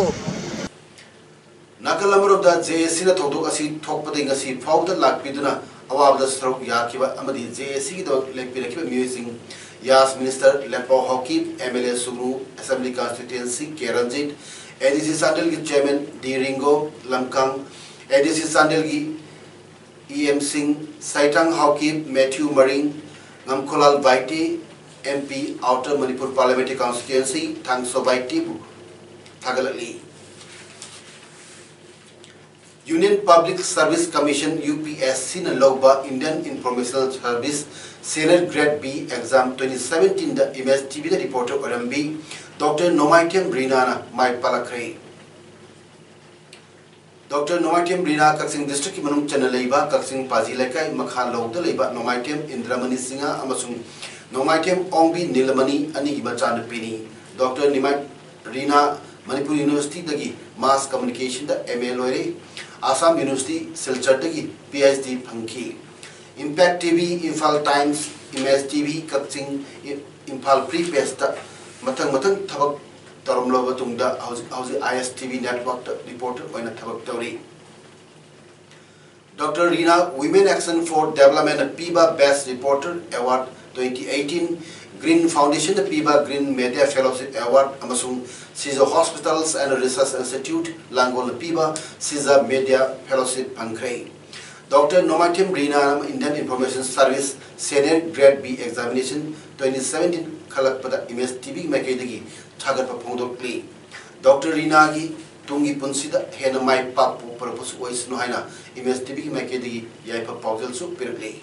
ꯅꯥꯀꯜ ꯑꯃꯔꯣꯝꯗ ꯖꯦ ꯑꯦꯁ ꯁꯤꯅ ꯊꯧꯗꯣꯛ ꯑꯁꯤ ꯊꯣꯛꯄꯗꯒꯤ ꯉꯁꯤ ꯐꯥꯎꯕꯗ ꯂꯥꯛꯄꯤꯗꯨꯅ ꯑꯋꯥꯕꯗ ꯁꯔꯨꯛ ꯌꯥꯈꯤꯕ ꯑꯃꯗꯤ ꯖꯦ ꯑꯦꯁ ꯁꯤꯒꯤꯗꯃꯛ ꯂꯦꯞꯄꯤꯔꯛꯈꯤꯕ ꯃꯤꯑꯣꯏꯁꯤꯡ, ex minister Letpao Haokip, M L A Sugnu assembly constituency K Ranjit, A D C ꯆꯥꯟꯗꯦꯜꯒꯤ ꯆꯤꯌꯔꯃꯦꯟ ꯗꯤ ꯔꯤꯡꯒꯣ ꯂꯝꯀꯥꯡ, ꯑꯦ ꯗꯤ ꯁꯤ ꯆꯥꯟꯗꯦꯜꯒꯤ ꯏ ꯑꯦꯝꯁꯤꯡ, Saitang Haokip, Matthew Maring, Ngamkholal Baite, M P Outer Manipur Parliamentary Constituency ꯊꯥꯡꯁꯣꯕꯥꯏ ꯇꯤꯕꯨ ꯊꯥꯒꯠꯂꯛꯂꯤ꯫ Union Public Service Commission, U P S C ꯅ ꯂꯧꯕ Indian Informational Service Senior Grade B Exam twenty seventeen ꯗ M S T V ꯗ reporter ꯑꯣꯏꯔꯝꯕꯤ ꯗꯣꯛꯇꯔ ꯅꯣꯡꯃꯥꯏꯊꯦꯝ ꯔꯤꯅꯥꯅ ꯃꯥꯏ ꯄꯥꯛꯂꯛꯈ꯭ꯔꯦ꯫ ꯗꯣꯛꯇꯔ ꯅꯣꯡꯃꯥꯏꯊꯦꯝ ꯔꯤꯅꯥ ꯀꯛꯆꯤꯡ district ꯀꯤ ꯃꯅꯨꯡ ꯆꯟꯅ ꯂꯩꯕ ꯀꯛꯆꯤꯡ ꯄꯥꯖꯤ ꯂꯩꯀꯥꯏ ꯃꯈꯥ ꯂꯧꯗ ꯂꯩꯕ ꯅꯣꯡꯃꯥꯏꯊꯦꯝ ꯏꯟꯗ꯭ꯔꯃꯅꯤ ꯁꯤꯡꯍ ꯑꯃꯁꯨꯡ ꯅꯣꯡꯃꯥꯏꯊꯦꯝ ꯑꯣꯡꯕꯤ ꯅꯤꯂꯃꯅꯤ ꯑꯅꯤꯒꯤ ꯃꯆꯥꯅꯨꯄꯤꯅꯤ꯫ ꯗꯣꯛꯇꯔ ꯅꯤꯃꯥꯏ ꯔꯤꯅꯥ ꯃꯅꯤꯄꯨꯔ University ꯗꯒꯤ Mass Communication the M A ꯂꯣꯏꯔꯦ꯫ Assam University ꯁꯤꯜꯆꯔꯗꯒꯤ P H D ꯐꯪꯈꯤ꯫ Impact T V, Imphal Times, Image T V, ꯀꯛꯆꯤꯡ, ꯏ-, ꯏꯝꯐꯥꯜ Free Press ꯇ ꯃꯊꯪ ꯃꯊꯪ ꯊꯕꯛ ꯇꯧꯔꯝꯂꯕ ꯃꯇꯨꯡꯗ ꯍꯧꯖꯤꯛ ꯍꯧꯖꯤꯛ I S T V network ꯇ reporter ꯑꯣꯏꯅ ꯊꯕꯛ ꯇꯧꯔꯤ꯫ Doctor Rina Women Action for Development ꯅ ꯄꯤꯕ Best Reporter Award twenty eighteen, Green Foundation ꯅ ꯄꯤꯕ Green Media Fellowship Award ꯑꯃꯁꯨꯡ Sija Hospitals and Research Institute ꯂꯥꯡꯒꯣꯜꯅ ꯄꯤꯕ Sija Media Fellowship ꯐꯪꯈ꯭ꯔꯦ꯫ ꯗꯣꯛꯇꯔ ꯅꯣꯡꯃꯥꯏꯊꯦꯝ ꯔꯤꯅꯥ Indian Information Service Senior Grade B Examination twenty seventeen ꯈꯜꯂꯛꯄꯗ Image T V ꯒꯤ ꯃꯥꯏꯀꯩꯗꯒꯤ ꯊꯥꯒꯠꯄ ꯐꯣꯡꯗꯣꯛꯂꯤ꯫ ꯗꯣꯛꯇꯔ ꯔꯤꯅꯥꯒꯤ ꯇꯨꯡꯒꯤ ꯄꯨꯟꯁꯤꯗ ꯍꯦꯟꯅ ꯃꯥꯏ ꯄꯥꯛꯄ ꯄꯨꯔꯛꯄꯁꯨ ꯑꯣꯏꯁꯅꯨ ꯍꯥꯏꯅ Image T V ꯒꯤ ꯃꯥꯏꯀꯩꯗꯒꯤ ꯌꯥꯏꯐ ꯄꯥꯎꯖꯦꯜꯁꯨ ꯄꯤꯔꯛꯂꯤ꯫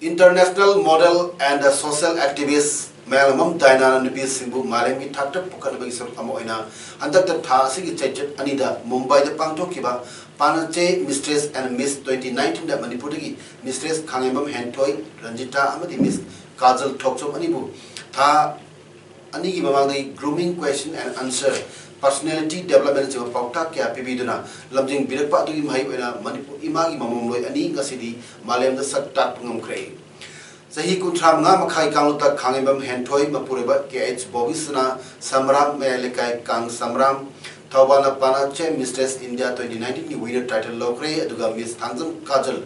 International model and social activist ꯃꯌꯥꯡꯂꯝꯕꯝ ꯗꯥꯏꯅꯥꯅ ꯅꯨꯄꯤꯁꯤꯡꯕꯨ ꯃꯥꯂꯦꯝꯒꯤ ꯊꯥꯛꯇ ꯄꯨꯈꯠꯅꯕꯒꯤ ꯁꯔꯨꯛ ꯑꯃ ꯑꯣꯏꯅ ꯍꯟꯗꯛꯇ ꯊꯥ ꯑꯁꯤꯒꯤ ꯆꯩꯆꯠ ꯑꯅꯤꯗ ꯃꯨꯝꯕꯥꯏꯗ ꯄꯥꯡꯊꯣꯛꯈꯤꯕ ꯄꯥꯅꯆꯦ Mistress and Miss twenty nineteen ꯗ ꯃꯅꯤꯄꯨꯔꯗꯒꯤ Mistress ꯈꯥꯉꯦꯝꯕꯝ ꯍꯦꯟꯊꯣꯏ ꯔꯟꯖꯤꯇꯥ ꯑꯃꯗꯤ Miss ꯀꯥꯖꯜ ꯊꯣꯛꯆꯣꯝ ꯑꯅꯤꯕꯨ ꯊꯥ ꯑꯅꯤꯒꯤ ꯃꯃꯥꯡꯗꯒꯤ grooming, question and answer, personality development ꯅꯆꯤꯡꯕ ꯄꯥꯎꯇꯥꯛ ꯀꯌꯥ ꯄꯤꯕꯤꯗꯨꯅ ꯂꯝꯖꯤꯡꯕꯤꯔꯛꯄ ꯑꯗꯨꯒꯤ ꯃꯍꯩ ꯑꯣꯏꯅ ꯃꯅꯤꯄꯨꯔ ꯏꯃꯥꯒꯤ ꯃꯃꯣꯝꯂꯣꯏ ꯑꯅꯤ ꯉꯁꯤꯗꯤ ꯃꯥꯂꯦꯝꯗ ꯁꯛ ꯇꯥꯛꯄ ꯉꯝꯈ꯭ꯔꯦ꯫ ꯆꯍꯤ ꯀꯨꯟꯊ꯭ꯔꯥ ꯃꯉꯥ ꯃꯈꯥꯏ ꯀꯥꯡꯂꯨꯞꯇ ꯈꯥꯡꯉꯩꯕꯝ ꯍꯦꯟꯊꯣꯏ, ꯃꯄꯨꯔꯣꯏꯕ ꯀꯦ ꯑꯩꯆ ꯕꯣꯕꯤꯁꯅꯥ, ꯁꯝꯔꯥꯝ, ꯃꯌꯥꯏ ꯂꯩꯀꯥꯏ ꯀꯥꯡ ꯁꯝꯔꯥꯝ, ꯊꯧꯕꯥꯜꯅ ꯄꯥꯅꯥ ꯆꯦ Mistress India twenty nineteen ꯒꯤ winner title ꯂꯧꯈ꯭ꯔꯦ꯫ ꯑꯗꯨꯒ Miss ꯊꯥꯡꯖꯝ ꯀꯥꯖꯜ,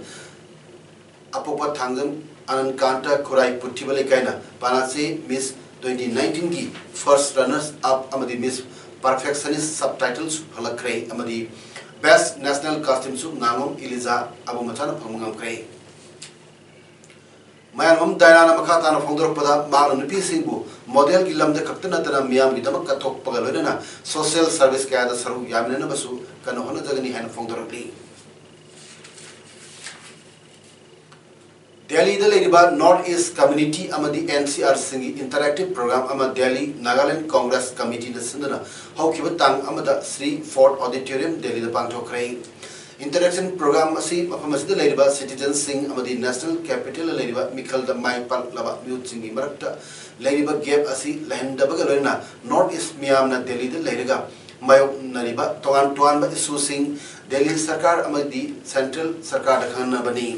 ꯑꯄꯣꯛꯄ ꯊꯥꯡꯖꯝ ꯑꯅꯟꯀꯥꯟꯇ, ꯈꯨꯔꯥꯏ ꯄꯨꯊꯤꯕ ꯂꯩꯀꯥꯏꯅ ꯄꯥꯅꯥꯁꯦ Miss twenty nineteen ꯒꯤ first runners up ꯑꯃꯗꯤ Miss Perfectionist subtitle ꯁꯨ ꯐꯪꯂꯛꯈ꯭ꯔꯦ ꯑꯃꯗꯤ Best National Costume ꯁꯨ ꯉꯥꯉꯣꯝ ꯏꯂꯤꯖꯥ ꯑꯕꯨ ꯃꯆꯥꯅ ꯐꯪꯕ ꯉꯝꯈ꯭ꯔꯦ꯫ ꯃꯌꯥꯝꯕꯝ ꯗꯥꯏꯅꯥꯅ ꯃꯈꯥ ꯇꯥꯅ ꯐꯣꯡꯗꯣꯔꯛꯄꯗ, ꯃꯍꯥꯛꯅ ꯅꯨꯄꯤꯁꯤꯡꯕꯨ ꯃꯣꯗꯦꯜꯒꯤ ꯂꯝꯗ ꯈꯛꯇ ꯅꯠꯇꯅ ꯃꯤꯌꯥꯝꯒꯤꯗꯃꯛ ꯀꯠꯊꯣꯛꯄꯒ ꯂꯣꯏꯅꯅ ꯁꯣꯁꯤꯌꯦꯜ ꯁꯔꯚꯤꯁ ꯀꯌꯥꯗ ꯁꯔꯨꯛ ꯌꯥꯃꯤꯟꯅꯅꯕꯁꯨ ꯀꯟꯅ ꯍꯣꯠꯅꯖꯒꯅꯤ ꯍꯥꯏꯅ ꯐꯣꯡꯗꯣꯔꯛꯂꯤ꯫ ꯗꯦꯜꯂꯤꯗ ꯂꯩꯔꯤꯕ ꯅꯣꯔꯠ ꯏꯁ ꯀꯝꯃ꯭ꯌꯨꯅꯤꯇꯤ ꯑꯃꯗꯤ ꯑꯦꯟ ꯁꯤ ꯑꯥꯔꯁꯤꯡꯒꯤ ꯏꯟꯇꯔꯦꯛꯇꯤꯚ ꯄ꯭ꯔꯣꯒ꯭ꯔꯥꯝ ꯑꯃ ꯗꯦꯜꯂꯤ ꯅꯥꯒꯥꯂꯦꯟ ꯀꯣꯡꯒ꯭ꯔꯦꯁ ꯀꯃꯤꯇꯤꯅ ꯁꯤꯟꯗꯨꯅ ꯍꯧꯈꯤꯕ ꯇꯥꯡ ꯑꯃꯗ ꯁ꯭ꯔꯤ ꯐꯣꯔꯠ ꯑꯣꯗꯤꯇꯣꯔꯤꯌꯝ, ꯗꯦꯜꯂꯤꯗ ꯄꯥꯡꯊꯣꯛꯈ꯭ꯔꯦ꯫ ꯏꯟꯇꯔꯦꯛꯁꯟ ꯄ꯭ꯔꯣꯒ꯭ꯔꯥꯝ ꯑꯁꯤ ꯃꯐꯝ ꯑꯁꯤꯗ ꯂꯩꯔꯤꯕ ꯁꯤꯇꯤꯖꯟꯁꯤꯡ ꯑꯃꯗꯤ ꯅꯦꯁꯅꯦꯜ ꯀꯦꯄꯤꯇꯦꯜꯗ ꯂꯩꯔꯤꯕ ꯃꯤꯈꯜꯗ ꯃꯥꯏ ꯄꯥꯛꯂꯕ ꯃꯤꯍꯨꯠꯁꯤꯡꯒꯤ ꯃꯔꯛꯇ ꯂꯩꯔꯤꯕ ꯒꯦꯞ ꯑꯁꯤ ꯂꯩꯍꯟꯗꯕꯒ ꯂꯣꯏꯅꯅ ꯅꯣꯔꯠ ꯏꯁ ꯃꯤꯌꯥꯝꯅ ꯗꯦꯜꯂꯤꯗ ꯂꯩꯔꯒ ꯃꯥꯌꯣꯛꯅꯔꯤꯕ ꯇꯣꯉꯥꯟ ꯇꯣꯉꯥꯟꯕ ꯏꯁꯨꯁꯤꯡ ꯗꯦꯜꯂꯤ ꯁꯔꯀꯥꯔ ꯑꯃꯗꯤ ꯁꯦꯟꯇ꯭ꯔꯦꯜ ꯁꯔꯀꯥꯔꯗ ꯈꯪꯍꯟꯅꯕꯅꯤ꯫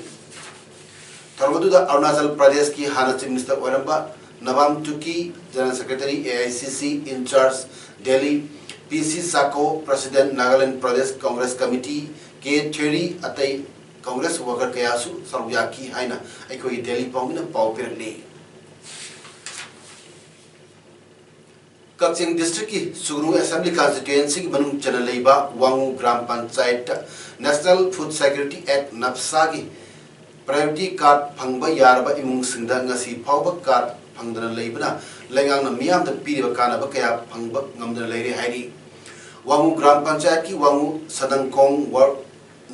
ꯊꯧꯔꯝ ꯑꯗꯨꯗ ꯑꯔꯨꯅꯥꯆꯜ ꯄ꯭ꯔꯗꯦꯁꯀꯤ ꯍꯥꯟꯅ ꯆꯤꯐ ꯃꯤꯅꯤꯁꯇꯔ ꯑꯣꯏꯔꯝꯕ ꯅꯕꯥꯝ ꯇꯨꯀꯤ, general secretary, A I C ꯁꯤ ꯏꯟꯆꯥꯔꯖ ꯗꯦꯜꯂꯤ, ꯄꯤ ꯁꯤ ꯆꯥꯀꯣ, ꯄ꯭ꯔꯁꯤꯗꯦꯟꯠ ꯅꯥꯒꯥꯂꯦꯟ ꯄ꯭ꯔꯗꯦꯁ ꯀꯣꯡꯒ꯭ꯔꯦꯁ ꯀꯃꯤꯇꯤ, ꯀꯦ ꯊ꯭ꯌꯣꯔꯤ, ꯑꯇꯩ ꯀꯣꯡꯒ꯭ꯔꯦꯁ ꯋꯥꯀꯔ ꯀꯌꯥꯁꯨ ꯁꯔꯨꯛ ꯌꯥꯈꯤ ꯍꯥꯏꯅ ꯑꯩꯈꯣꯏꯒꯤ ꯗꯦꯜꯂꯤ ꯄꯥꯎꯃꯤꯅ ꯄꯥꯎ ꯄꯤꯔꯛꯂꯤ꯫ ꯀꯛꯆꯤꯡ ꯗꯤꯁꯇ꯭ꯔꯤꯛꯀꯤ ꯁꯨꯒꯅꯨ ꯑꯦꯁꯦꯝꯕ꯭ꯂꯤ ꯀꯟꯁꯇꯤꯇ꯭ꯋꯦꯟꯁꯤꯒꯤ ꯃꯅꯨꯡ ꯆꯟꯅ ꯂꯩꯕ ꯋꯥꯉꯨ ꯒ꯭ꯔꯥꯝ ꯄꯟꯆꯥꯌꯠꯇ ꯅꯦꯁꯅꯦꯜ ꯐꯨꯗ ꯁꯦꯀ꯭ꯌꯨꯔꯤꯇꯤ ꯑꯦꯛ, ꯅꯞꯁꯥꯒꯤ ꯄ꯭ꯔꯥꯏꯌꯣꯔꯤꯇꯤ ꯀꯥꯔꯗ ꯐꯪꯕ ꯌꯥꯔꯕ ꯏꯃꯨꯡꯁꯤꯡꯗ ꯉꯁꯤ ꯐꯥꯎꯕ ꯀꯥꯔꯗ ꯐꯪꯗꯅ ꯂꯩꯕꯅ ꯂꯩꯉꯥꯛꯅ ꯃꯤꯌꯥꯝꯗ ꯄꯤꯔꯤꯕ ꯀꯥꯟꯅꯕ ꯀꯌꯥ ꯐꯪꯕ ꯉꯝꯗꯅ ꯂꯩꯔꯦ ꯍꯥꯏꯔꯤ꯫ ꯋꯥꯉꯨ ꯒ꯭ꯔꯥꯝ ꯄꯟꯆꯥꯌꯠꯀꯤ ꯋꯥꯉꯨ ꯁꯗꯪꯈꯣꯡ ꯋꯥꯔꯗ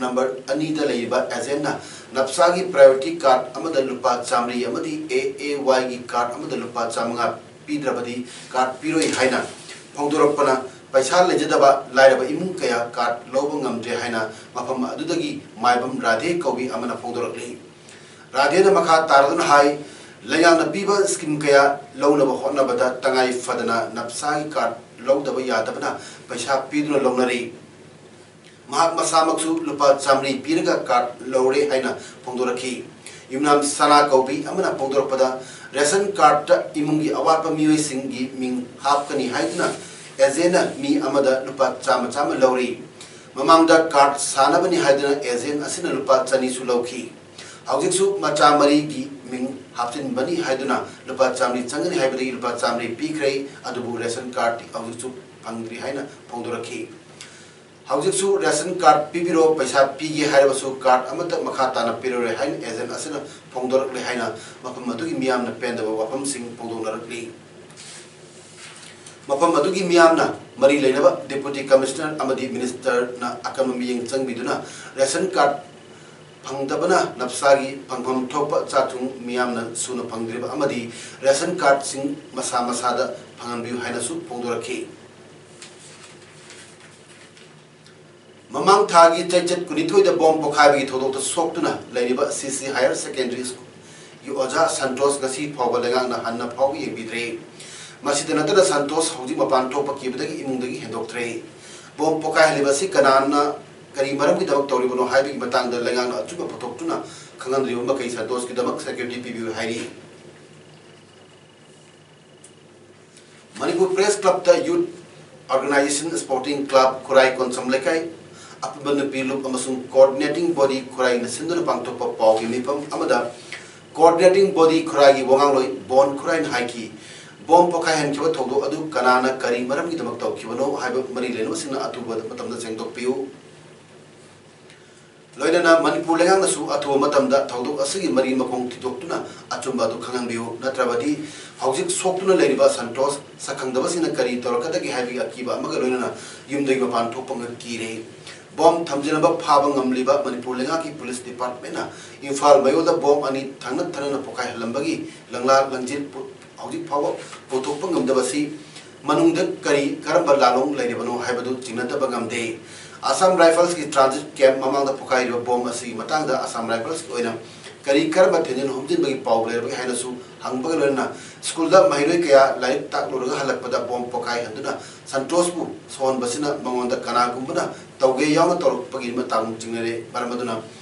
ꯅꯝꯕꯔ ꯑꯅꯤꯗ ꯂꯩꯔꯤꯕ ꯑꯦꯖꯦꯟꯅ ꯅꯞꯁꯥꯒꯤ ꯄ꯭ꯔꯥꯏꯌꯣꯔꯤꯇꯤ ꯀꯥꯔꯗ ꯑꯃꯗ ꯂꯨꯄꯥ ꯆꯥꯃꯔꯤ ꯑꯃꯗꯤ ꯑꯦ ꯑꯦ ꯋꯥꯏꯒꯤ ꯀꯥꯔꯗ ꯑꯃꯗ ꯂꯨꯄꯥ ꯆꯥꯃꯉꯥ ꯄꯤꯗ꯭ꯔꯕꯗꯤ ꯀꯥꯔꯗ ꯄꯤꯔꯣꯏ ꯍꯥꯏꯅ ꯐꯣꯡꯗꯣꯔꯛꯄꯅ ꯄꯩꯁꯥ ꯂꯩꯖꯗꯕ ꯂꯥꯏꯔꯕ ꯏꯃꯨꯡ ꯀꯌꯥ ꯀꯥꯔꯗ ꯂꯧꯕ ꯉꯝꯗ꯭ꯔꯦ ꯍꯥꯏꯅ ꯃꯐꯝ ꯑꯗꯨꯗꯒꯤ ꯃꯥꯏꯕꯝ ꯔꯥꯙꯦ ꯀꯧꯕꯤ ꯑꯃꯅ ꯐꯣꯡꯗꯣꯔꯛꯂꯤ꯫ ꯔꯥꯙꯦꯅ ꯃꯈꯥ ꯇꯥꯔꯗꯨꯅ ꯍꯥꯏ, ꯂꯩꯉꯥꯛꯅ ꯄꯤꯕ ꯁ꯭ꯀꯤꯝ ꯀꯌꯥ ꯂꯧꯅꯕ ꯍꯣꯠꯅꯕꯗ ꯇꯉꯥꯏ ꯐꯗꯅ ꯅꯞꯁꯥꯒꯤ ꯀꯥꯔꯗ ꯂꯧꯗꯕ ꯌꯥꯗꯕꯅ ꯄꯩꯁꯥ ꯄꯤꯗꯨꯅ ꯂꯧꯅꯔꯤ꯫ ꯃꯍꯥꯛ ꯃꯁꯥꯃꯛꯁꯨ ꯂꯨꯄꯥ ꯆꯥꯃꯔꯤ ꯄꯤꯔꯒ ꯀꯥꯔꯗ ꯂꯧꯔꯦ ꯍꯥꯏꯅ ꯐꯣꯡꯗꯣꯔꯛꯈꯤ꯫ ꯌꯨꯝꯅꯥꯝ ꯁꯅꯥ ꯀꯧꯕꯤ ꯑꯃꯅ ꯐꯣꯡꯗꯣꯔꯛꯄꯗ, ꯔꯦꯁꯟ ꯀꯥꯔꯗꯇ ꯏꯃꯨꯡꯒꯤ ꯑꯋꯥꯠꯄ ꯃꯤꯑꯣꯏꯁꯤꯡꯒꯤ ꯃꯤꯡ ꯍꯥꯞꯀꯅꯤ ꯍꯥꯏꯗꯨꯅ ꯑꯦꯖꯦꯟꯅ ꯃꯤ ꯑꯃꯗ ꯂꯨꯄꯥ ꯆꯥꯝꯃ ꯆꯥꯝꯃ ꯂꯧꯔꯤ꯫ ꯃꯃꯥꯡꯗ ꯀꯥꯔꯗ ꯁꯥꯅꯕꯅꯤ ꯍꯥꯏꯗꯨꯅ ꯑꯦꯖꯦꯟ ꯑꯁꯤꯅ ꯂꯨꯄꯥ ꯆꯅꯤꯁꯨ ꯂꯧꯈꯤ꯫ ꯍꯧꯖꯤꯛꯁꯨ ꯃꯆꯥ ꯃꯔꯤꯒꯤ ꯃꯤꯡ ꯍꯥꯞꯆꯤꯟꯕꯅꯤ ꯍꯥꯏꯗꯨꯅ ꯂꯨꯄꯥ ꯆꯥꯃꯔꯤ ꯆꯪꯒꯅꯤ ꯍꯥꯏꯕꯗꯒꯤ ꯂꯨꯄꯥ ꯆꯥꯃꯔꯤ ꯄꯤꯈ꯭ꯔꯦ, ꯑꯗꯨꯕꯨ ꯔꯦꯁꯟ ꯀꯥꯔꯗꯇꯤ ꯍꯧꯖꯤꯛꯁꯨ ꯐꯪꯗ꯭ꯔꯤ ꯍꯥꯏꯅ ꯐꯣꯡꯗꯣꯔꯛꯈꯤ꯫ ꯍꯧꯖꯤꯛꯁꯨ ꯔꯦꯁꯟ ꯀꯥꯔꯗ ꯄꯤꯕꯤꯔꯣ, ꯄꯩꯁꯥ ꯄꯤꯒꯦ ꯍꯥꯏꯔꯕꯁꯨ ꯀꯥꯔꯗ ꯑꯃꯠꯇ ꯃꯈꯥ ꯇꯥꯅ ꯄꯤꯔꯔꯣꯏ ꯍꯥꯏꯅ ꯑꯦꯖꯦꯟ ꯑꯁꯤꯅ ꯐꯣꯡꯗꯣꯔꯛꯂꯦ ꯍꯥꯏꯅ ꯃꯐꯝ ꯑꯗꯨꯒꯤ ꯃꯤꯌꯥꯝꯅ ꯄꯦꯟꯗꯕ ꯋꯥꯐꯝꯁꯤꯡ ꯐꯣꯡꯗꯣꯛꯅꯔꯛꯂꯤ꯫ ꯃꯐꯝ ꯑꯗꯨꯒꯤ ꯃꯤꯌꯥꯝꯅ ꯃꯔꯤ ꯂꯩꯅꯕ ꯗꯤꯄꯨꯇꯤ ꯀꯃꯤꯁꯅꯔ ꯑꯃꯗꯤ ꯃꯤꯅꯤꯁꯇꯔꯅ ꯑꯀꯟꯕ ꯃꯤꯠꯌꯦꯡ ꯆꯪꯕꯤꯗꯨꯅ ꯔꯦꯁꯟ ꯀꯥꯔꯗ ꯐꯪꯗꯕꯅ ꯅꯞꯁꯥꯒꯤ ꯐꯪꯐꯝ ꯊꯣꯛꯄ ꯆꯥꯛꯊꯨꯡ ꯃꯤꯌꯥꯝꯅ ꯁꯨꯅ ꯐꯪꯗ꯭ꯔꯤꯕ ꯑꯃꯗꯤ ꯔꯦꯁꯟ ꯀꯥꯔꯗꯁꯤꯡ ꯃꯁꯥ ꯃꯁꯥꯗ ꯐꯪꯍꯟꯕꯤꯌꯨ ꯍꯥꯏꯅꯁꯨ ꯐꯣꯡꯗꯣꯔꯛꯈꯤ꯫ ꯃꯃꯥꯡ ꯊꯥꯒꯤ ꯆꯩꯆꯠ ꯀꯨꯟꯅꯤꯊꯣꯏꯗ ꯕꯣꯝ ꯄꯣꯈꯥꯏꯕꯒꯤ ꯊꯧꯗꯣꯛꯇ ꯁꯣꯛꯇꯨꯅ ꯂꯩꯔꯤꯕ ꯁꯤ ꯁꯤ ꯍꯥꯌꯔ ꯁꯦꯀꯦꯟꯗꯔꯤ ꯁ꯭ꯀꯨꯜꯒꯤ ꯑꯣꯖꯥ ꯁꯟꯇꯣꯁ ꯉꯁꯤ ꯐꯥꯎꯕ ꯂꯩꯉꯥꯛꯅ ꯍꯟꯅ ꯐꯥꯎꯕ ꯌꯦꯡꯕꯤꯗ꯭ꯔꯤ꯫ ꯃꯁꯤꯗ ꯅꯠꯇꯅ ꯁꯟꯇꯣꯁ ꯍꯧꯖꯤꯛ ꯃꯄꯥꯟ ꯊꯣꯛꯄ ꯀꯤꯕꯗꯒꯤ ꯏꯃꯨꯡꯗꯒꯤ ꯍꯦꯟꯗꯣꯛꯇ꯭ꯔꯦ꯫ ꯕꯣꯝ ꯄꯣꯈꯥꯏꯍꯜꯂꯤꯕ ꯑꯁꯤ ꯀꯅꯥꯅ, ꯀꯔꯤ ꯃꯔꯝꯒꯤꯗꯃꯛ ꯇꯧꯔꯤꯕꯅꯣ ꯍꯥꯏꯕꯒꯤ ꯃꯇꯥꯡꯗ ꯂꯩꯉꯥꯛꯅ ꯑꯆꯨꯝꯕ ꯄꯨꯊꯣꯛꯇꯨꯅ ꯈꯪꯍꯟꯗ꯭ꯔꯤꯕ ꯃꯈꯩ ꯁꯟꯇꯣꯁꯀꯤꯗꯃꯛ ꯁꯦꯀ꯭ꯌꯨꯔꯤꯇꯤ ꯄꯤꯕꯤꯌꯨ ꯍꯥꯏꯔꯤ꯫ ꯃꯅꯤꯄꯨꯔ ꯄ꯭ꯔꯦꯁ ꯀ꯭ꯂꯕꯇ youth organisation sporting club Khurai Konsam Leikai ꯑꯄꯨꯟꯕ ꯅꯨꯄꯤ ꯂꯨꯞ ꯑꯃꯁꯨꯡ ꯀꯣꯑꯣꯔꯗꯤꯅꯦꯇꯤꯡ ꯕꯣꯗꯤ ꯈꯨꯔꯥꯏꯅ ꯁꯤꯟꯗꯨꯅ ꯄꯥꯡꯊꯣꯛꯄ ꯄꯥꯎꯒꯤ ꯃꯤꯐꯝ ꯑꯃꯗ ꯀꯣꯑꯣꯔꯗꯤꯅꯦꯇꯤꯡ ꯕꯣꯗꯤ ꯈꯨꯔꯥꯏꯒꯤ ꯋꯥꯉꯥꯡꯂꯣꯏ ꯕꯣꯟ ꯈꯨꯔꯥꯏꯅ ꯍꯥꯏꯈꯤ, ꯕꯣꯝ ꯄꯣꯈꯥꯏꯍꯟꯈꯤꯕ ꯊꯧꯗꯣꯛ ꯑꯗꯨ ꯀꯅꯥꯅ ꯀꯔꯤ ꯃꯔꯝꯒꯤꯗꯃꯛ ꯇꯧꯈꯤꯕꯅꯣ ꯍꯥꯏꯕ ꯃꯔꯤ ꯂꯩꯅꯕꯁꯤꯡꯅ ꯑꯊꯨꯕ ꯃꯇꯝꯗ ꯁꯦꯡꯗꯣꯛꯄꯤꯌꯨ꯫ ꯂꯣꯏꯅꯅ ꯃꯅꯤꯄꯨꯔ ꯂꯩꯉꯥꯛꯅꯁꯨ ꯑꯊꯨꯕ ꯃꯇꯝꯗ ꯊꯧꯗꯣꯛ ꯑꯁꯤꯒꯤ ꯃꯔꯤ ꯃꯈꯣꯡ ꯊꯤꯗꯣꯛꯇꯨꯅ ꯑꯆꯨꯝꯕ ꯑꯗꯨ ꯈꯪꯍꯟꯕꯤꯌꯨ, ꯅꯠꯇ꯭ꯔꯕꯗꯤ ꯍꯧꯖꯤꯛ ꯁꯣꯛꯇꯨꯅ ꯂꯩꯔꯤꯕ ꯁꯟꯇꯣꯁ ꯁꯛꯈꯪꯗꯕꯁꯤꯡꯅ ꯀꯔꯤ ꯇꯧꯔꯛꯀꯗꯒꯦ ꯍꯥꯏꯕꯒꯤ ꯑꯀꯤꯕ ꯑꯃꯒ ꯂꯣꯏꯅꯅ ꯌꯨꯝꯗꯒꯤ ꯃꯄꯥꯟ ꯊꯣꯛꯄ ꯉ-, ꯀꯤꯔꯦ꯫ ꯕꯣꯝ ꯊꯝꯖꯤꯟꯅꯕ ꯐꯥꯕ ꯉꯝꯂꯤꯕ ꯃꯅꯤꯄꯨꯔ ꯂꯩꯉꯥꯛꯀꯤ ꯄꯨꯂꯤꯁ ꯗꯤꯄꯥꯔꯠꯃꯦꯟꯅ ꯏꯝꯐꯥꯜ ꯃꯌꯣꯜꯗ ꯕꯣꯝ ꯑꯅꯤ ꯊꯪꯅ ꯊꯪꯅꯅ ꯄꯣꯈꯥꯏꯍꯜꯂꯝꯕꯒꯤ ꯂꯪꯂꯥ ꯂꯪꯖꯤꯜ ꯄꯨ-, ꯍꯧꯖꯤꯛ ꯐꯥꯎꯕ ꯄꯨꯊꯣꯛꯄ ꯉꯝꯗꯕꯁꯤ ꯃꯅꯨꯡꯗ ꯀꯔꯤ, ꯀꯔꯝꯕ ꯂꯥꯂꯣꯡ ꯂꯩꯔꯤꯕꯅꯣ ꯍꯥꯏꯕꯗꯨ ꯆꯤꯡꯅꯗꯕ ꯉꯝꯗꯦ꯫ ꯑꯁꯥꯝ ꯔꯥꯏꯐꯜꯁꯀꯤ ꯇ꯭ꯔꯥꯟꯖꯤꯠ ꯀꯦꯝꯞ ꯃꯃꯥꯡꯗ ꯄꯣꯈꯥꯏꯔꯤꯕ ꯕꯣꯝ ꯑꯁꯤꯒꯤ ꯃꯇꯥꯡꯗ ꯑꯁꯥꯝ ꯔꯥꯏꯐꯜꯁꯀꯤ ꯑꯣꯏꯅ ꯀꯔꯤ, ꯀꯔꯝꯕ ꯊꯤꯟꯖꯤꯟ ꯍꯨꯝꯖꯤꯟꯕꯒꯤ ꯄꯥꯎ ꯂꯩꯔꯕꯒꯦ ꯍꯥꯏꯅꯁꯨ ꯍꯪꯕꯒ ꯂꯣꯏꯅꯅ ꯁ꯭ꯀꯨꯜꯗ ꯃꯍꯩꯔꯣꯏ ꯀꯌꯥ ꯂꯥꯏꯔꯤꯛ ꯇꯥꯛꯂꯨꯔꯒ ꯍꯜꯂꯛꯄꯗ ꯕꯣꯝ ꯄꯣꯈꯥꯏꯍꯟꯗꯨꯅ ꯁꯟꯇꯣꯁꯄꯨ ꯁꯣꯛꯍꯟꯕꯁꯤꯅ ꯃꯉꯣꯟꯗ ꯀꯅꯥꯒꯨꯝꯕꯅ ꯇꯧꯒꯦ ꯌꯥꯎꯅ ꯇꯧꯔꯛꯄꯒꯤ ꯃꯇꯥꯡ ꯆꯤꯡꯅꯔꯦ꯫ ꯃꯔꯝ ꯑꯗꯨꯅ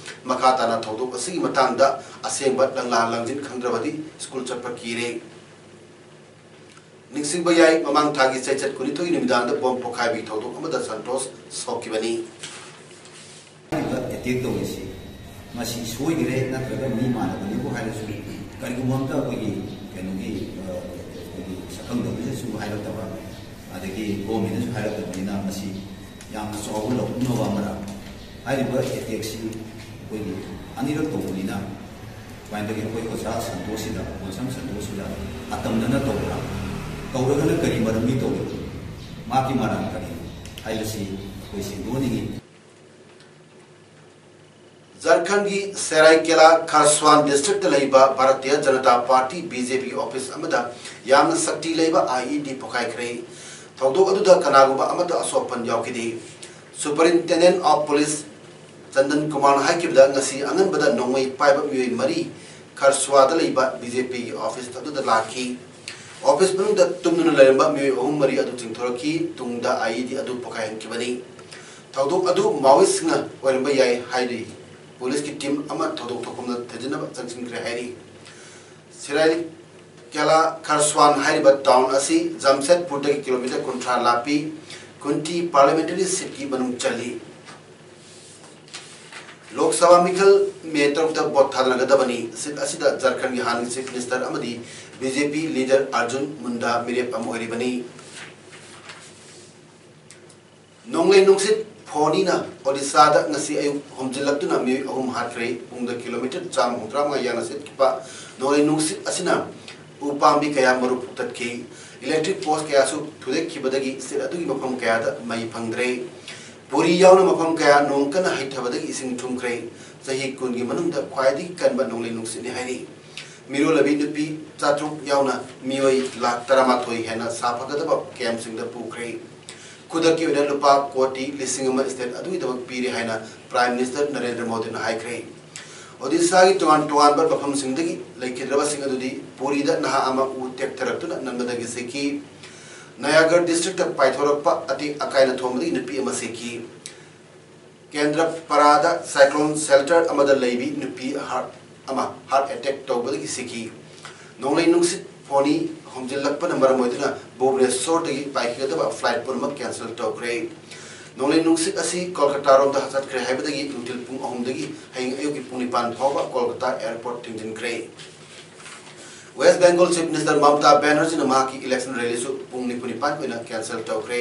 ꯃꯈꯥ ꯇꯥꯅ ꯊꯧꯗꯣꯛ ꯑꯁꯤꯒꯤ ꯃꯇꯥꯡꯗ ꯑꯁꯦꯡꯕ ꯂꯪꯂꯥ ꯂꯪꯖꯤꯟ ꯈꯪꯗ꯭ꯔꯕꯗꯤ ꯁ꯭ꯀꯨꯜ ꯆꯠꯄ ꯀꯤꯔꯦ꯫ ꯅꯤꯡꯁꯤꯡꯕ ꯌꯥꯏ, ꯃꯃꯥꯡ ꯊꯥꯒꯤ ꯆꯩꯆꯠ ꯀꯨꯟꯅꯤꯊꯣꯏ ꯅꯨꯃꯤꯗꯥꯡꯗ ꯕꯣꯝ ꯄꯣꯈꯥꯏꯕꯒꯤ ꯊꯧꯗꯣꯛ ꯑꯃꯗ ꯁꯟꯇꯣꯁ ꯁꯣꯛꯈꯤꯕꯅꯤ꯫ ꯍꯥꯏꯔꯤꯕ ꯑꯦꯇꯦꯛ ꯇꯧꯔꯤꯁꯤ ꯃꯁꯤ ꯁꯣꯏꯈ꯭ꯔꯦ ꯅꯠꯇ꯭ꯔꯒ ꯃꯤ ꯃꯥꯟꯅꯕꯅꯤꯕꯨ ꯍꯥꯏꯔꯁꯨ, ꯀꯔꯤꯒꯨꯝꯕ ꯑꯝꯇ ꯑꯩꯈꯣꯏꯒꯤ ꯀꯩꯅꯣꯒꯤ, ꯑ, ꯑꯩꯈꯣꯏꯒꯤ ꯁꯛꯈꯪꯗꯕꯁꯤꯁꯨ ꯍꯥꯏꯔꯛꯇꯕ, ꯑꯗꯒꯤ ꯒꯣꯔꯃꯦꯟꯅꯁꯨ ꯍꯥꯏꯔꯛꯇꯕꯅꯤꯅ ꯃꯁꯤ ꯌꯥꯝꯅ ꯆꯥꯎꯕ ꯂꯧꯈꯠꯅꯕ ꯑꯃꯅ ꯍꯥꯏꯔꯤꯕ ꯑꯦꯇꯦꯛꯁꯤ ꯑꯩꯈꯣꯏꯒꯤ ꯑꯅꯤꯔꯛ ꯇꯧꯕꯅꯤꯅ, ꯁꯨꯃꯥꯏꯅ ꯇꯧꯒꯤ ꯑꯩꯈꯣꯏ ꯑꯣꯖꯥ ꯁꯟꯇꯣꯁꯁꯤꯗ, ꯕꯣꯟꯁꯝ ꯁꯟꯇꯣꯁꯁꯤꯗ ꯑꯇꯝꯅꯅ ꯇꯧꯕ꯭ꯔꯥ? ꯇꯧꯔꯒꯅ ꯀꯔꯤ ꯃꯔꯝꯒꯤ ꯇꯧꯔꯤꯕꯅꯣ? ꯃꯍꯥꯛꯀꯤ ꯃꯔꯥꯜ ꯀꯔꯤꯅꯣ ꯍꯥꯏꯕꯁꯤ ꯑꯩꯈꯣꯏ ꯁꯦꯡꯗꯣꯛꯍꯟꯅꯤꯡꯏ꯫ ꯖꯔꯈꯟꯒꯤ ꯁꯦꯔꯥꯏꯀꯦꯂꯥ ꯈꯔꯁ꯭ꯋꯥꯟ ꯗꯤꯁꯇ꯭ꯔꯤꯛꯇ ꯂꯩꯕ Bharatiya Janata party, B J ꯄꯤ, ꯑꯣꯐꯤꯁ ꯑꯃꯗ ꯌꯥꯝꯅ ꯁꯛꯇꯤ ꯂꯩꯕ ꯑꯥꯏ ꯏ ꯗꯤ ꯄꯣꯈꯥꯏꯈ꯭ꯔꯦ꯫ ꯊꯧꯗꯣꯛ ꯑꯗꯨꯗ ꯀꯅꯥꯒꯨꯝꯕ ꯑꯃꯠꯇ ꯑꯁꯣꯛ ꯑꯄꯟ ꯌꯥꯎꯈꯤꯗꯦ꯫ Superintendent of Police ꯆꯟꯗꯟ ꯀꯨꯃꯥꯔꯅ ꯍꯥꯏꯈꯤꯕꯗ, ꯉꯁꯤ ꯑꯉꯟꯕꯗ ꯅꯣꯡꯃꯩ ꯄꯥꯏꯕ ꯃꯤꯑꯣꯏ ꯃꯔꯤ ꯈꯔꯁ꯭ꯋꯥꯗ ꯂꯩꯕ ꯕꯤ ꯖꯦ ꯄꯤꯒꯤ ꯑꯣꯐꯤꯁ ꯑꯗꯨꯗ ꯂꯥꯛꯈꯤ꯫ ꯑꯣꯐꯤꯁ ꯃꯅꯨꯡꯗ ꯇꯨꯝꯗꯨꯅ ꯂꯩꯔꯝꯕ ꯃꯤꯑꯣꯏ ꯑꯍꯨꯝ ꯃꯔꯤ ꯑꯗꯨ ꯆꯤꯡꯊꯣꯔꯛꯈꯤ꯫ ꯇꯨꯡꯗ ꯑꯥꯏ ꯏ ꯗꯤ ꯑꯗꯨ ꯄꯣꯈꯥꯏꯍꯟꯈꯤꯕꯅꯤ꯫ ꯊꯧꯗꯣꯛ ꯑꯗꯨ ꯃꯥꯑꯣꯏꯁꯤꯡꯅ ꯑꯣꯏꯔꯝꯕ ꯌꯥꯏ ꯍꯥꯏꯔꯤ꯫ ꯄꯨꯂꯤꯁꯀꯤ ꯇꯤꯝ ꯑꯃ ꯊꯧꯗꯣꯛ ꯊꯣꯛꯐꯝꯗ ꯊꯤꯖꯤꯟꯅꯕ ꯆꯪꯁꯤꯟꯈ꯭ꯔꯦ ꯍꯥꯏꯔꯤ꯫ ꯁꯤꯔꯥꯏꯀꯦꯂꯥ ꯈꯔꯁ꯭ꯋꯥꯟ ꯍꯥꯏꯔꯤꯕ ꯇꯥꯎꯟ ꯑꯁꯤ ꯖꯥꯝꯁꯦꯗꯄꯨꯔꯗꯒꯤ ꯀꯤꯂꯣꯃꯤꯇꯔ ꯀꯨꯟꯊ꯭ꯔꯥ ꯂꯥꯞꯄꯤ꯫ ꯀꯨꯟꯇꯤ ꯄꯥꯔꯂꯤꯌꯥꯃꯦꯟꯇꯔꯤ ꯁꯤꯠꯀꯤ ꯃꯅꯨꯡ ꯆꯜꯂꯤ꯫ ꯂꯣꯛ ꯁꯚꯥ ꯃꯤꯈꯜ ꯃꯦ ꯇꯔꯨꯛꯇ ꯚꯣꯠ ꯊꯥꯗꯅꯒꯗꯕꯅꯤ꯫ ꯁꯤꯠ ꯑꯁꯤꯗ ꯖꯔꯈꯟꯒꯤ ꯍꯥꯟꯅꯒꯤ ꯆꯤꯐ ꯃꯤꯅꯤꯁꯇꯔ ꯑꯃꯗꯤ ꯕꯤ ꯖꯦ ꯄꯤ ꯂꯤꯗꯔ ꯑꯔꯖꯨꯟ ꯃꯨꯟꯗꯥ ꯃꯤꯔꯦꯞ ꯑꯃ ꯑꯣꯏꯔꯤꯕꯅꯤ꯫ ꯅꯣꯡꯂꯩ ꯅꯨꯡꯁꯤꯠ ꯐꯣꯅꯤꯅ ꯑꯣꯗꯤꯁꯥꯗ ꯉꯁꯤ ꯑꯌꯨꯛ ꯍꯨꯝꯖꯤꯜꯂꯛꯇꯨꯅ ꯃꯤꯑꯣꯏ ꯑꯍꯨꯝ ꯍꯥꯠꯈ꯭ꯔꯦ꯫ ꯄꯨꯡꯗ ꯀꯤꯂꯣꯃꯤꯇꯔ ꯆꯥꯝꯃ ꯍꯨꯝꯗ꯭ꯔꯥ ꯃꯉꯥ ꯌꯥꯡꯅ ꯁꯤꯠꯈꯤꯕ ꯅꯣꯡꯂꯩ ꯅꯨꯡꯁꯤꯠ ꯑꯁꯤꯅ ꯎ ꯄꯥꯝꯕꯤ ꯀꯌꯥ ꯃꯔꯨ ꯄꯨꯛꯊꯠꯈꯤ꯫ ꯏꯂꯦꯛꯇ꯭ꯔꯤꯛ ꯄꯣꯁ ꯀꯌꯥꯁꯨ ꯊꯨꯗꯦꯛꯈꯤꯕꯗꯒꯤ ꯁꯤꯠ ꯑꯗꯨꯒꯤ ꯃꯐꯝ ꯀꯌꯥꯗ ꯃꯩ ꯐꯪꯗ꯭ꯔꯦ꯫ ꯄꯨꯔꯤ ꯌꯥꯎꯅ ꯃꯐꯝ ꯀꯌꯥ ꯅꯣꯡ ꯀꯟꯅ ꯍꯩꯊꯕꯗꯒꯤ ꯏꯁꯤꯡ ꯊꯨꯝꯈ꯭ꯔꯦ꯫ ꯆꯍꯤ ꯀꯨꯟꯒꯤ ꯃꯅꯨꯡꯗ ꯈ꯭ꯋꯥꯏꯗꯒꯤ ꯀꯟꯕ ꯅꯣꯡꯂꯩ ꯅꯨꯡꯁꯤꯠꯅꯤ ꯍꯥꯏꯔꯤ꯫ ꯃꯤꯔꯣꯜꯂꯕꯤ ꯅꯨꯄꯤ ꯆꯥꯇ꯭ꯔꯨꯛ ꯌꯥꯎꯅ ꯃꯤꯑꯣꯏ ꯂꯥꯈ ꯇꯔꯥꯃꯥꯊꯣꯏ ꯍꯦꯟꯅ ꯁꯥꯐꯒꯗꯕ ꯀꯦꯝꯞꯁꯤꯡꯗ ꯄꯨꯈ꯭ꯔꯦ꯫ ꯈꯨꯗꯛꯀꯤ ꯑꯣꯏꯅ ꯂꯨꯄꯥ ꯀꯣꯇꯤ ꯂꯤꯁꯤꯡ ꯑꯃ ꯁ꯭ꯇꯦꯠ ꯑꯗꯨꯒꯤꯗꯃꯛ ꯄꯤꯔꯦ ꯍꯥꯏꯅ ꯄ꯭ꯔꯥꯏꯝ ꯃꯤꯅꯤꯁꯇꯔ ꯅꯔꯦꯟꯗ꯭ꯔ ꯃꯣꯗꯤꯅ ꯍꯥꯏꯈ꯭ꯔꯦ꯫ ꯑꯣꯗꯤꯁꯥꯒꯤ ꯇꯣꯉꯥꯟ ꯇꯣꯉꯥꯟꯕ ꯃꯐꯝꯁꯤꯡꯗꯒꯤ ꯂꯩꯈꯤꯗ꯭ꯔꯕꯁꯤꯡ ꯑꯗꯨꯗꯤ ꯄꯨꯔꯤꯗ ꯅꯍꯥ ꯑꯃ ꯎ ꯇꯦꯛꯊꯔꯛꯇꯨꯅ ꯅꯟꯕꯗꯒꯤ ꯁꯤꯈꯤ꯫ ꯅꯌꯥꯒꯔ ꯗꯤꯁꯇ꯭ꯔꯤꯛꯇ ꯄꯥꯏꯊꯣꯔꯛꯄ ꯑꯇꯦꯛ ꯑꯀꯥꯏꯅ ꯊꯣꯡꯕꯗꯒꯤ ꯅꯨꯄꯤ ꯑꯃ ꯁꯤꯈꯤ꯫ ꯀꯦꯟꯗ꯭ꯔꯄꯥꯔꯥꯗ ꯁꯥꯏꯀ꯭ꯂꯣꯟ ꯁꯦꯜꯇꯔ ꯑꯃꯗ ꯂꯩꯕꯤ ꯅꯨꯄꯤ ꯍꯥꯔꯠ ꯑꯃ ꯍꯥꯔꯠ ꯑꯦꯇꯦꯛ ꯇꯧꯕꯗꯒꯤ ꯁꯤꯈꯤ꯫ ꯅꯣꯡꯂꯩ ꯅꯨꯡꯁꯤꯠ ꯐꯣꯅꯤ ꯍꯨꯝꯖꯤꯜꯂꯛꯄꯅ ꯃꯔꯝ ꯑꯣꯏꯗꯨꯅ ꯚꯨꯕꯅꯦꯁꯣꯔꯗꯒꯤ ꯄꯥꯏꯈꯤꯒꯗꯕ ꯐ꯭ꯂꯥꯏꯠ ꯄꯨꯝꯅꯃꯛ ꯀꯦꯟꯁꯦꯜ ꯇꯧꯈ꯭ꯔꯦ꯫ ꯅꯣꯡꯂꯩ ꯅꯨꯡꯁꯤꯠ ꯑꯁꯤ ꯀꯣꯜꯀꯇꯥꯔꯣꯝꯗ ꯆꯠꯈ꯭ꯔꯦ ꯍꯥꯏꯕꯗꯒꯤ ꯅꯨꯡꯊꯤꯜ ꯄꯨꯡ ꯑꯍꯨꯝꯗꯒꯤ ꯍꯌꯦꯡ ꯑꯌꯨꯛꯀꯤ ꯄꯨꯡ ꯅꯤꯄꯥꯟ ꯐꯥꯎꯕ ꯀꯣꯜꯀꯇꯥ ꯑꯦꯌꯔꯄꯣꯔꯠ ꯊꯤꯡꯖꯤꯟꯈ꯭ꯔꯦ꯫ West Bengal chief minister Mamata ꯕꯦꯅꯔꯖꯤꯅ ꯃꯍꯥꯛꯀꯤ ꯏꯂꯦꯛꯁꯟ ꯔꯦꯂꯤꯁꯨ ꯄꯨꯡ ꯅꯤꯐꯨ ꯅꯤꯄꯥꯟ ꯑꯣꯏꯅ ꯀꯦꯟꯁꯦꯜ ꯇꯧꯈ꯭ꯔꯦ꯫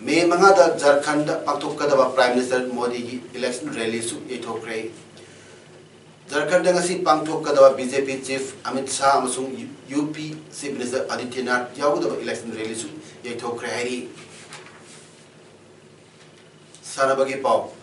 ꯃꯦ ꯃꯉꯥꯗ ꯖꯔꯈꯟꯗ ꯄꯥꯡꯊꯣꯛꯀꯗꯕ Prime Minister ꯃꯣꯗꯤꯒꯤ election rallyꯁꯨ ꯌꯩꯊꯣꯛꯈ꯭ꯔꯦ꯫ ꯖꯔꯈꯟꯗ ꯉꯁꯤ ꯄꯥꯡꯊꯣꯛꯀꯗꯕ B J P chief Amit Shah ꯑꯃꯁꯨꯡ U P chief minister Adityanath ꯌꯥꯎꯒꯗꯕ election rallyꯁꯨ ꯌꯩꯊꯣꯛꯈ꯭ꯔꯦ ꯍꯥꯏꯔꯤ꯫ ꯁꯥꯟꯅꯕꯒꯤ ꯄꯥꯎ꯫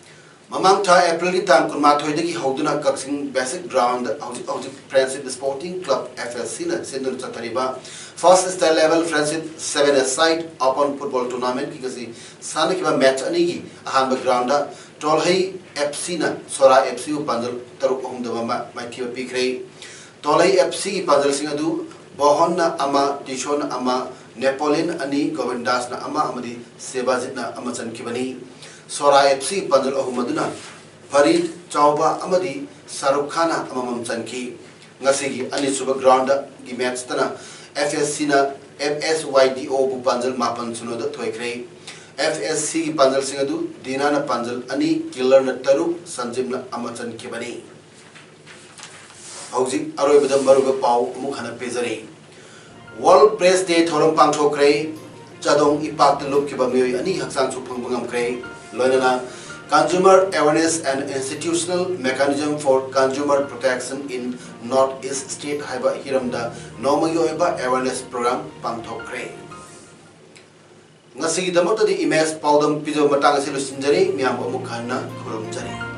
ꯃꯃꯥꯡ ꯊꯥ ꯑꯦꯄ꯭ꯔꯤꯜꯒꯤ ꯇꯥꯡ ꯀꯨꯟꯃꯥꯊꯣꯏꯗꯒꯤ ꯍꯧꯗꯨꯅ ꯀꯛꯆꯤꯡ basic groundꯗ ꯍꯧꯖꯤꯛ ꯍꯧꯖꯤꯛ Friendship Sporting Club, F S Cꯅ ꯁꯤꯟꯗꯨꯅ ꯆꯠꯊꯔꯤꯕ First State Level Friendship Seven-a-side Open Football Tournamentꯀꯤ ꯉꯁꯤ ꯁꯥꯟꯅꯈꯤꯕ match ꯑꯅꯤꯒꯤ ꯑꯍꯥꯟꯕ groundꯗ ꯇꯣꯜꯍꯩ F Cꯅ ꯁꯣꯔꯥ F Cꯕꯨ ꯄꯥꯟꯖꯜ ꯇꯔꯨꯛ ꯑꯍꯨꯝꯗ ꯃ-, ꯃꯥꯏꯊꯤꯕ ꯄꯤꯈ꯭ꯔꯦ꯫ ꯇꯣꯜꯍꯩ F Cꯒꯤ ꯄꯥꯟꯖꯜꯁꯤꯡ ꯑꯗꯨ ꯕꯣꯍꯣꯟꯅ ꯑꯃ, ꯇꯤꯁꯣꯟꯅ ꯑꯃ, ꯅꯦꯄꯣꯂꯤꯟ ꯑꯅꯤ, ꯒꯣꯕꯤꯟꯗꯥꯁꯅ ꯑꯃ ꯑꯃꯗꯤ ꯁꯦꯕꯥꯖꯤꯠꯅ ꯑꯃ ꯆꯟꯈꯤꯕꯅꯤ꯫ ꯁꯣꯔꯥ F Cꯒꯤ ꯄꯥꯟꯖꯜ ꯑꯍꯨꯝ ꯑꯗꯨꯅ ꯐꯔꯤꯗ, ꯆꯥꯎꯕ ꯑꯃꯗꯤ ꯁꯥꯔꯨꯛ ꯈꯥꯟꯅ ꯑꯃꯃꯝ ꯆꯟꯈꯤ꯫ ꯉꯁꯤꯒꯤ ꯑꯅꯤꯁꯨꯕ groundꯒꯤ matchꯇꯅ F S Cꯅ F S Y D Oꯕꯨ ꯄꯥꯟꯖꯜ ꯃꯥꯄꯟ ꯁꯤꯅꯣꯗ ꯊꯣꯏꯈ꯭ꯔꯦ꯫ F S Cꯒꯤ ꯄꯥꯟꯖꯜꯁꯤꯡ ꯑꯗꯨ ꯗꯤꯅꯥꯅ ꯄꯥꯟꯖꯜ ꯑꯅꯤ, ꯀꯤꯜꯂꯔꯅ ꯇꯔꯨꯛ, ꯁꯟꯖꯤꯞꯅ ꯑꯃ ꯆꯟꯈꯤꯕꯅꯤ꯫ ꯍꯧꯖꯤꯛ ꯑꯔꯣꯏꯕꯗ ꯃꯔꯨꯑꯣꯏꯕ ꯄꯥꯎ ꯑꯃꯨꯛ ꯍꯟꯅ ꯄꯤꯖꯔꯤ꯫ World Press Day ꯊꯧꯔꯝ ꯄꯥꯡꯊꯣꯛꯈ꯭ꯔꯦ꯫ ꯆꯥꯗꯣꯡ ꯏꯄꯥꯛꯇ ꯂꯨꯞꯈꯤꯕ ꯃꯤꯑꯣꯏ ꯑꯅꯤ ꯍꯛꯆꯥꯡꯁꯨ ꯐꯪꯕ ꯉꯝꯈ꯭ꯔꯦ꯫ ꯂꯣꯏꯅꯅ Consumer Awareness and Institutional Mechanism for Consumer Protection in North East State ꯍꯥꯏꯕ ꯍꯤꯔꯝꯗ ꯅꯣꯡꯃꯒꯤ ꯑꯣꯏꯕ awareness program ꯄꯥꯡꯊꯣꯛꯈ꯭ꯔꯦ꯫ ꯉꯁꯤꯒꯤꯗꯃꯛꯇꯗꯤ ꯏꯃꯦꯖ ꯄꯥꯎꯗꯝ ꯄꯤꯖꯕ ꯃꯇꯥꯡ ꯑꯁꯤ ꯂꯣꯏꯁꯤꯟꯖꯔꯤ꯫ ꯃꯌꯥꯝꯕꯨ ꯑꯃꯨꯛ ꯍꯟꯅ ꯈꯨꯔꯨꯝꯖꯔꯤ꯫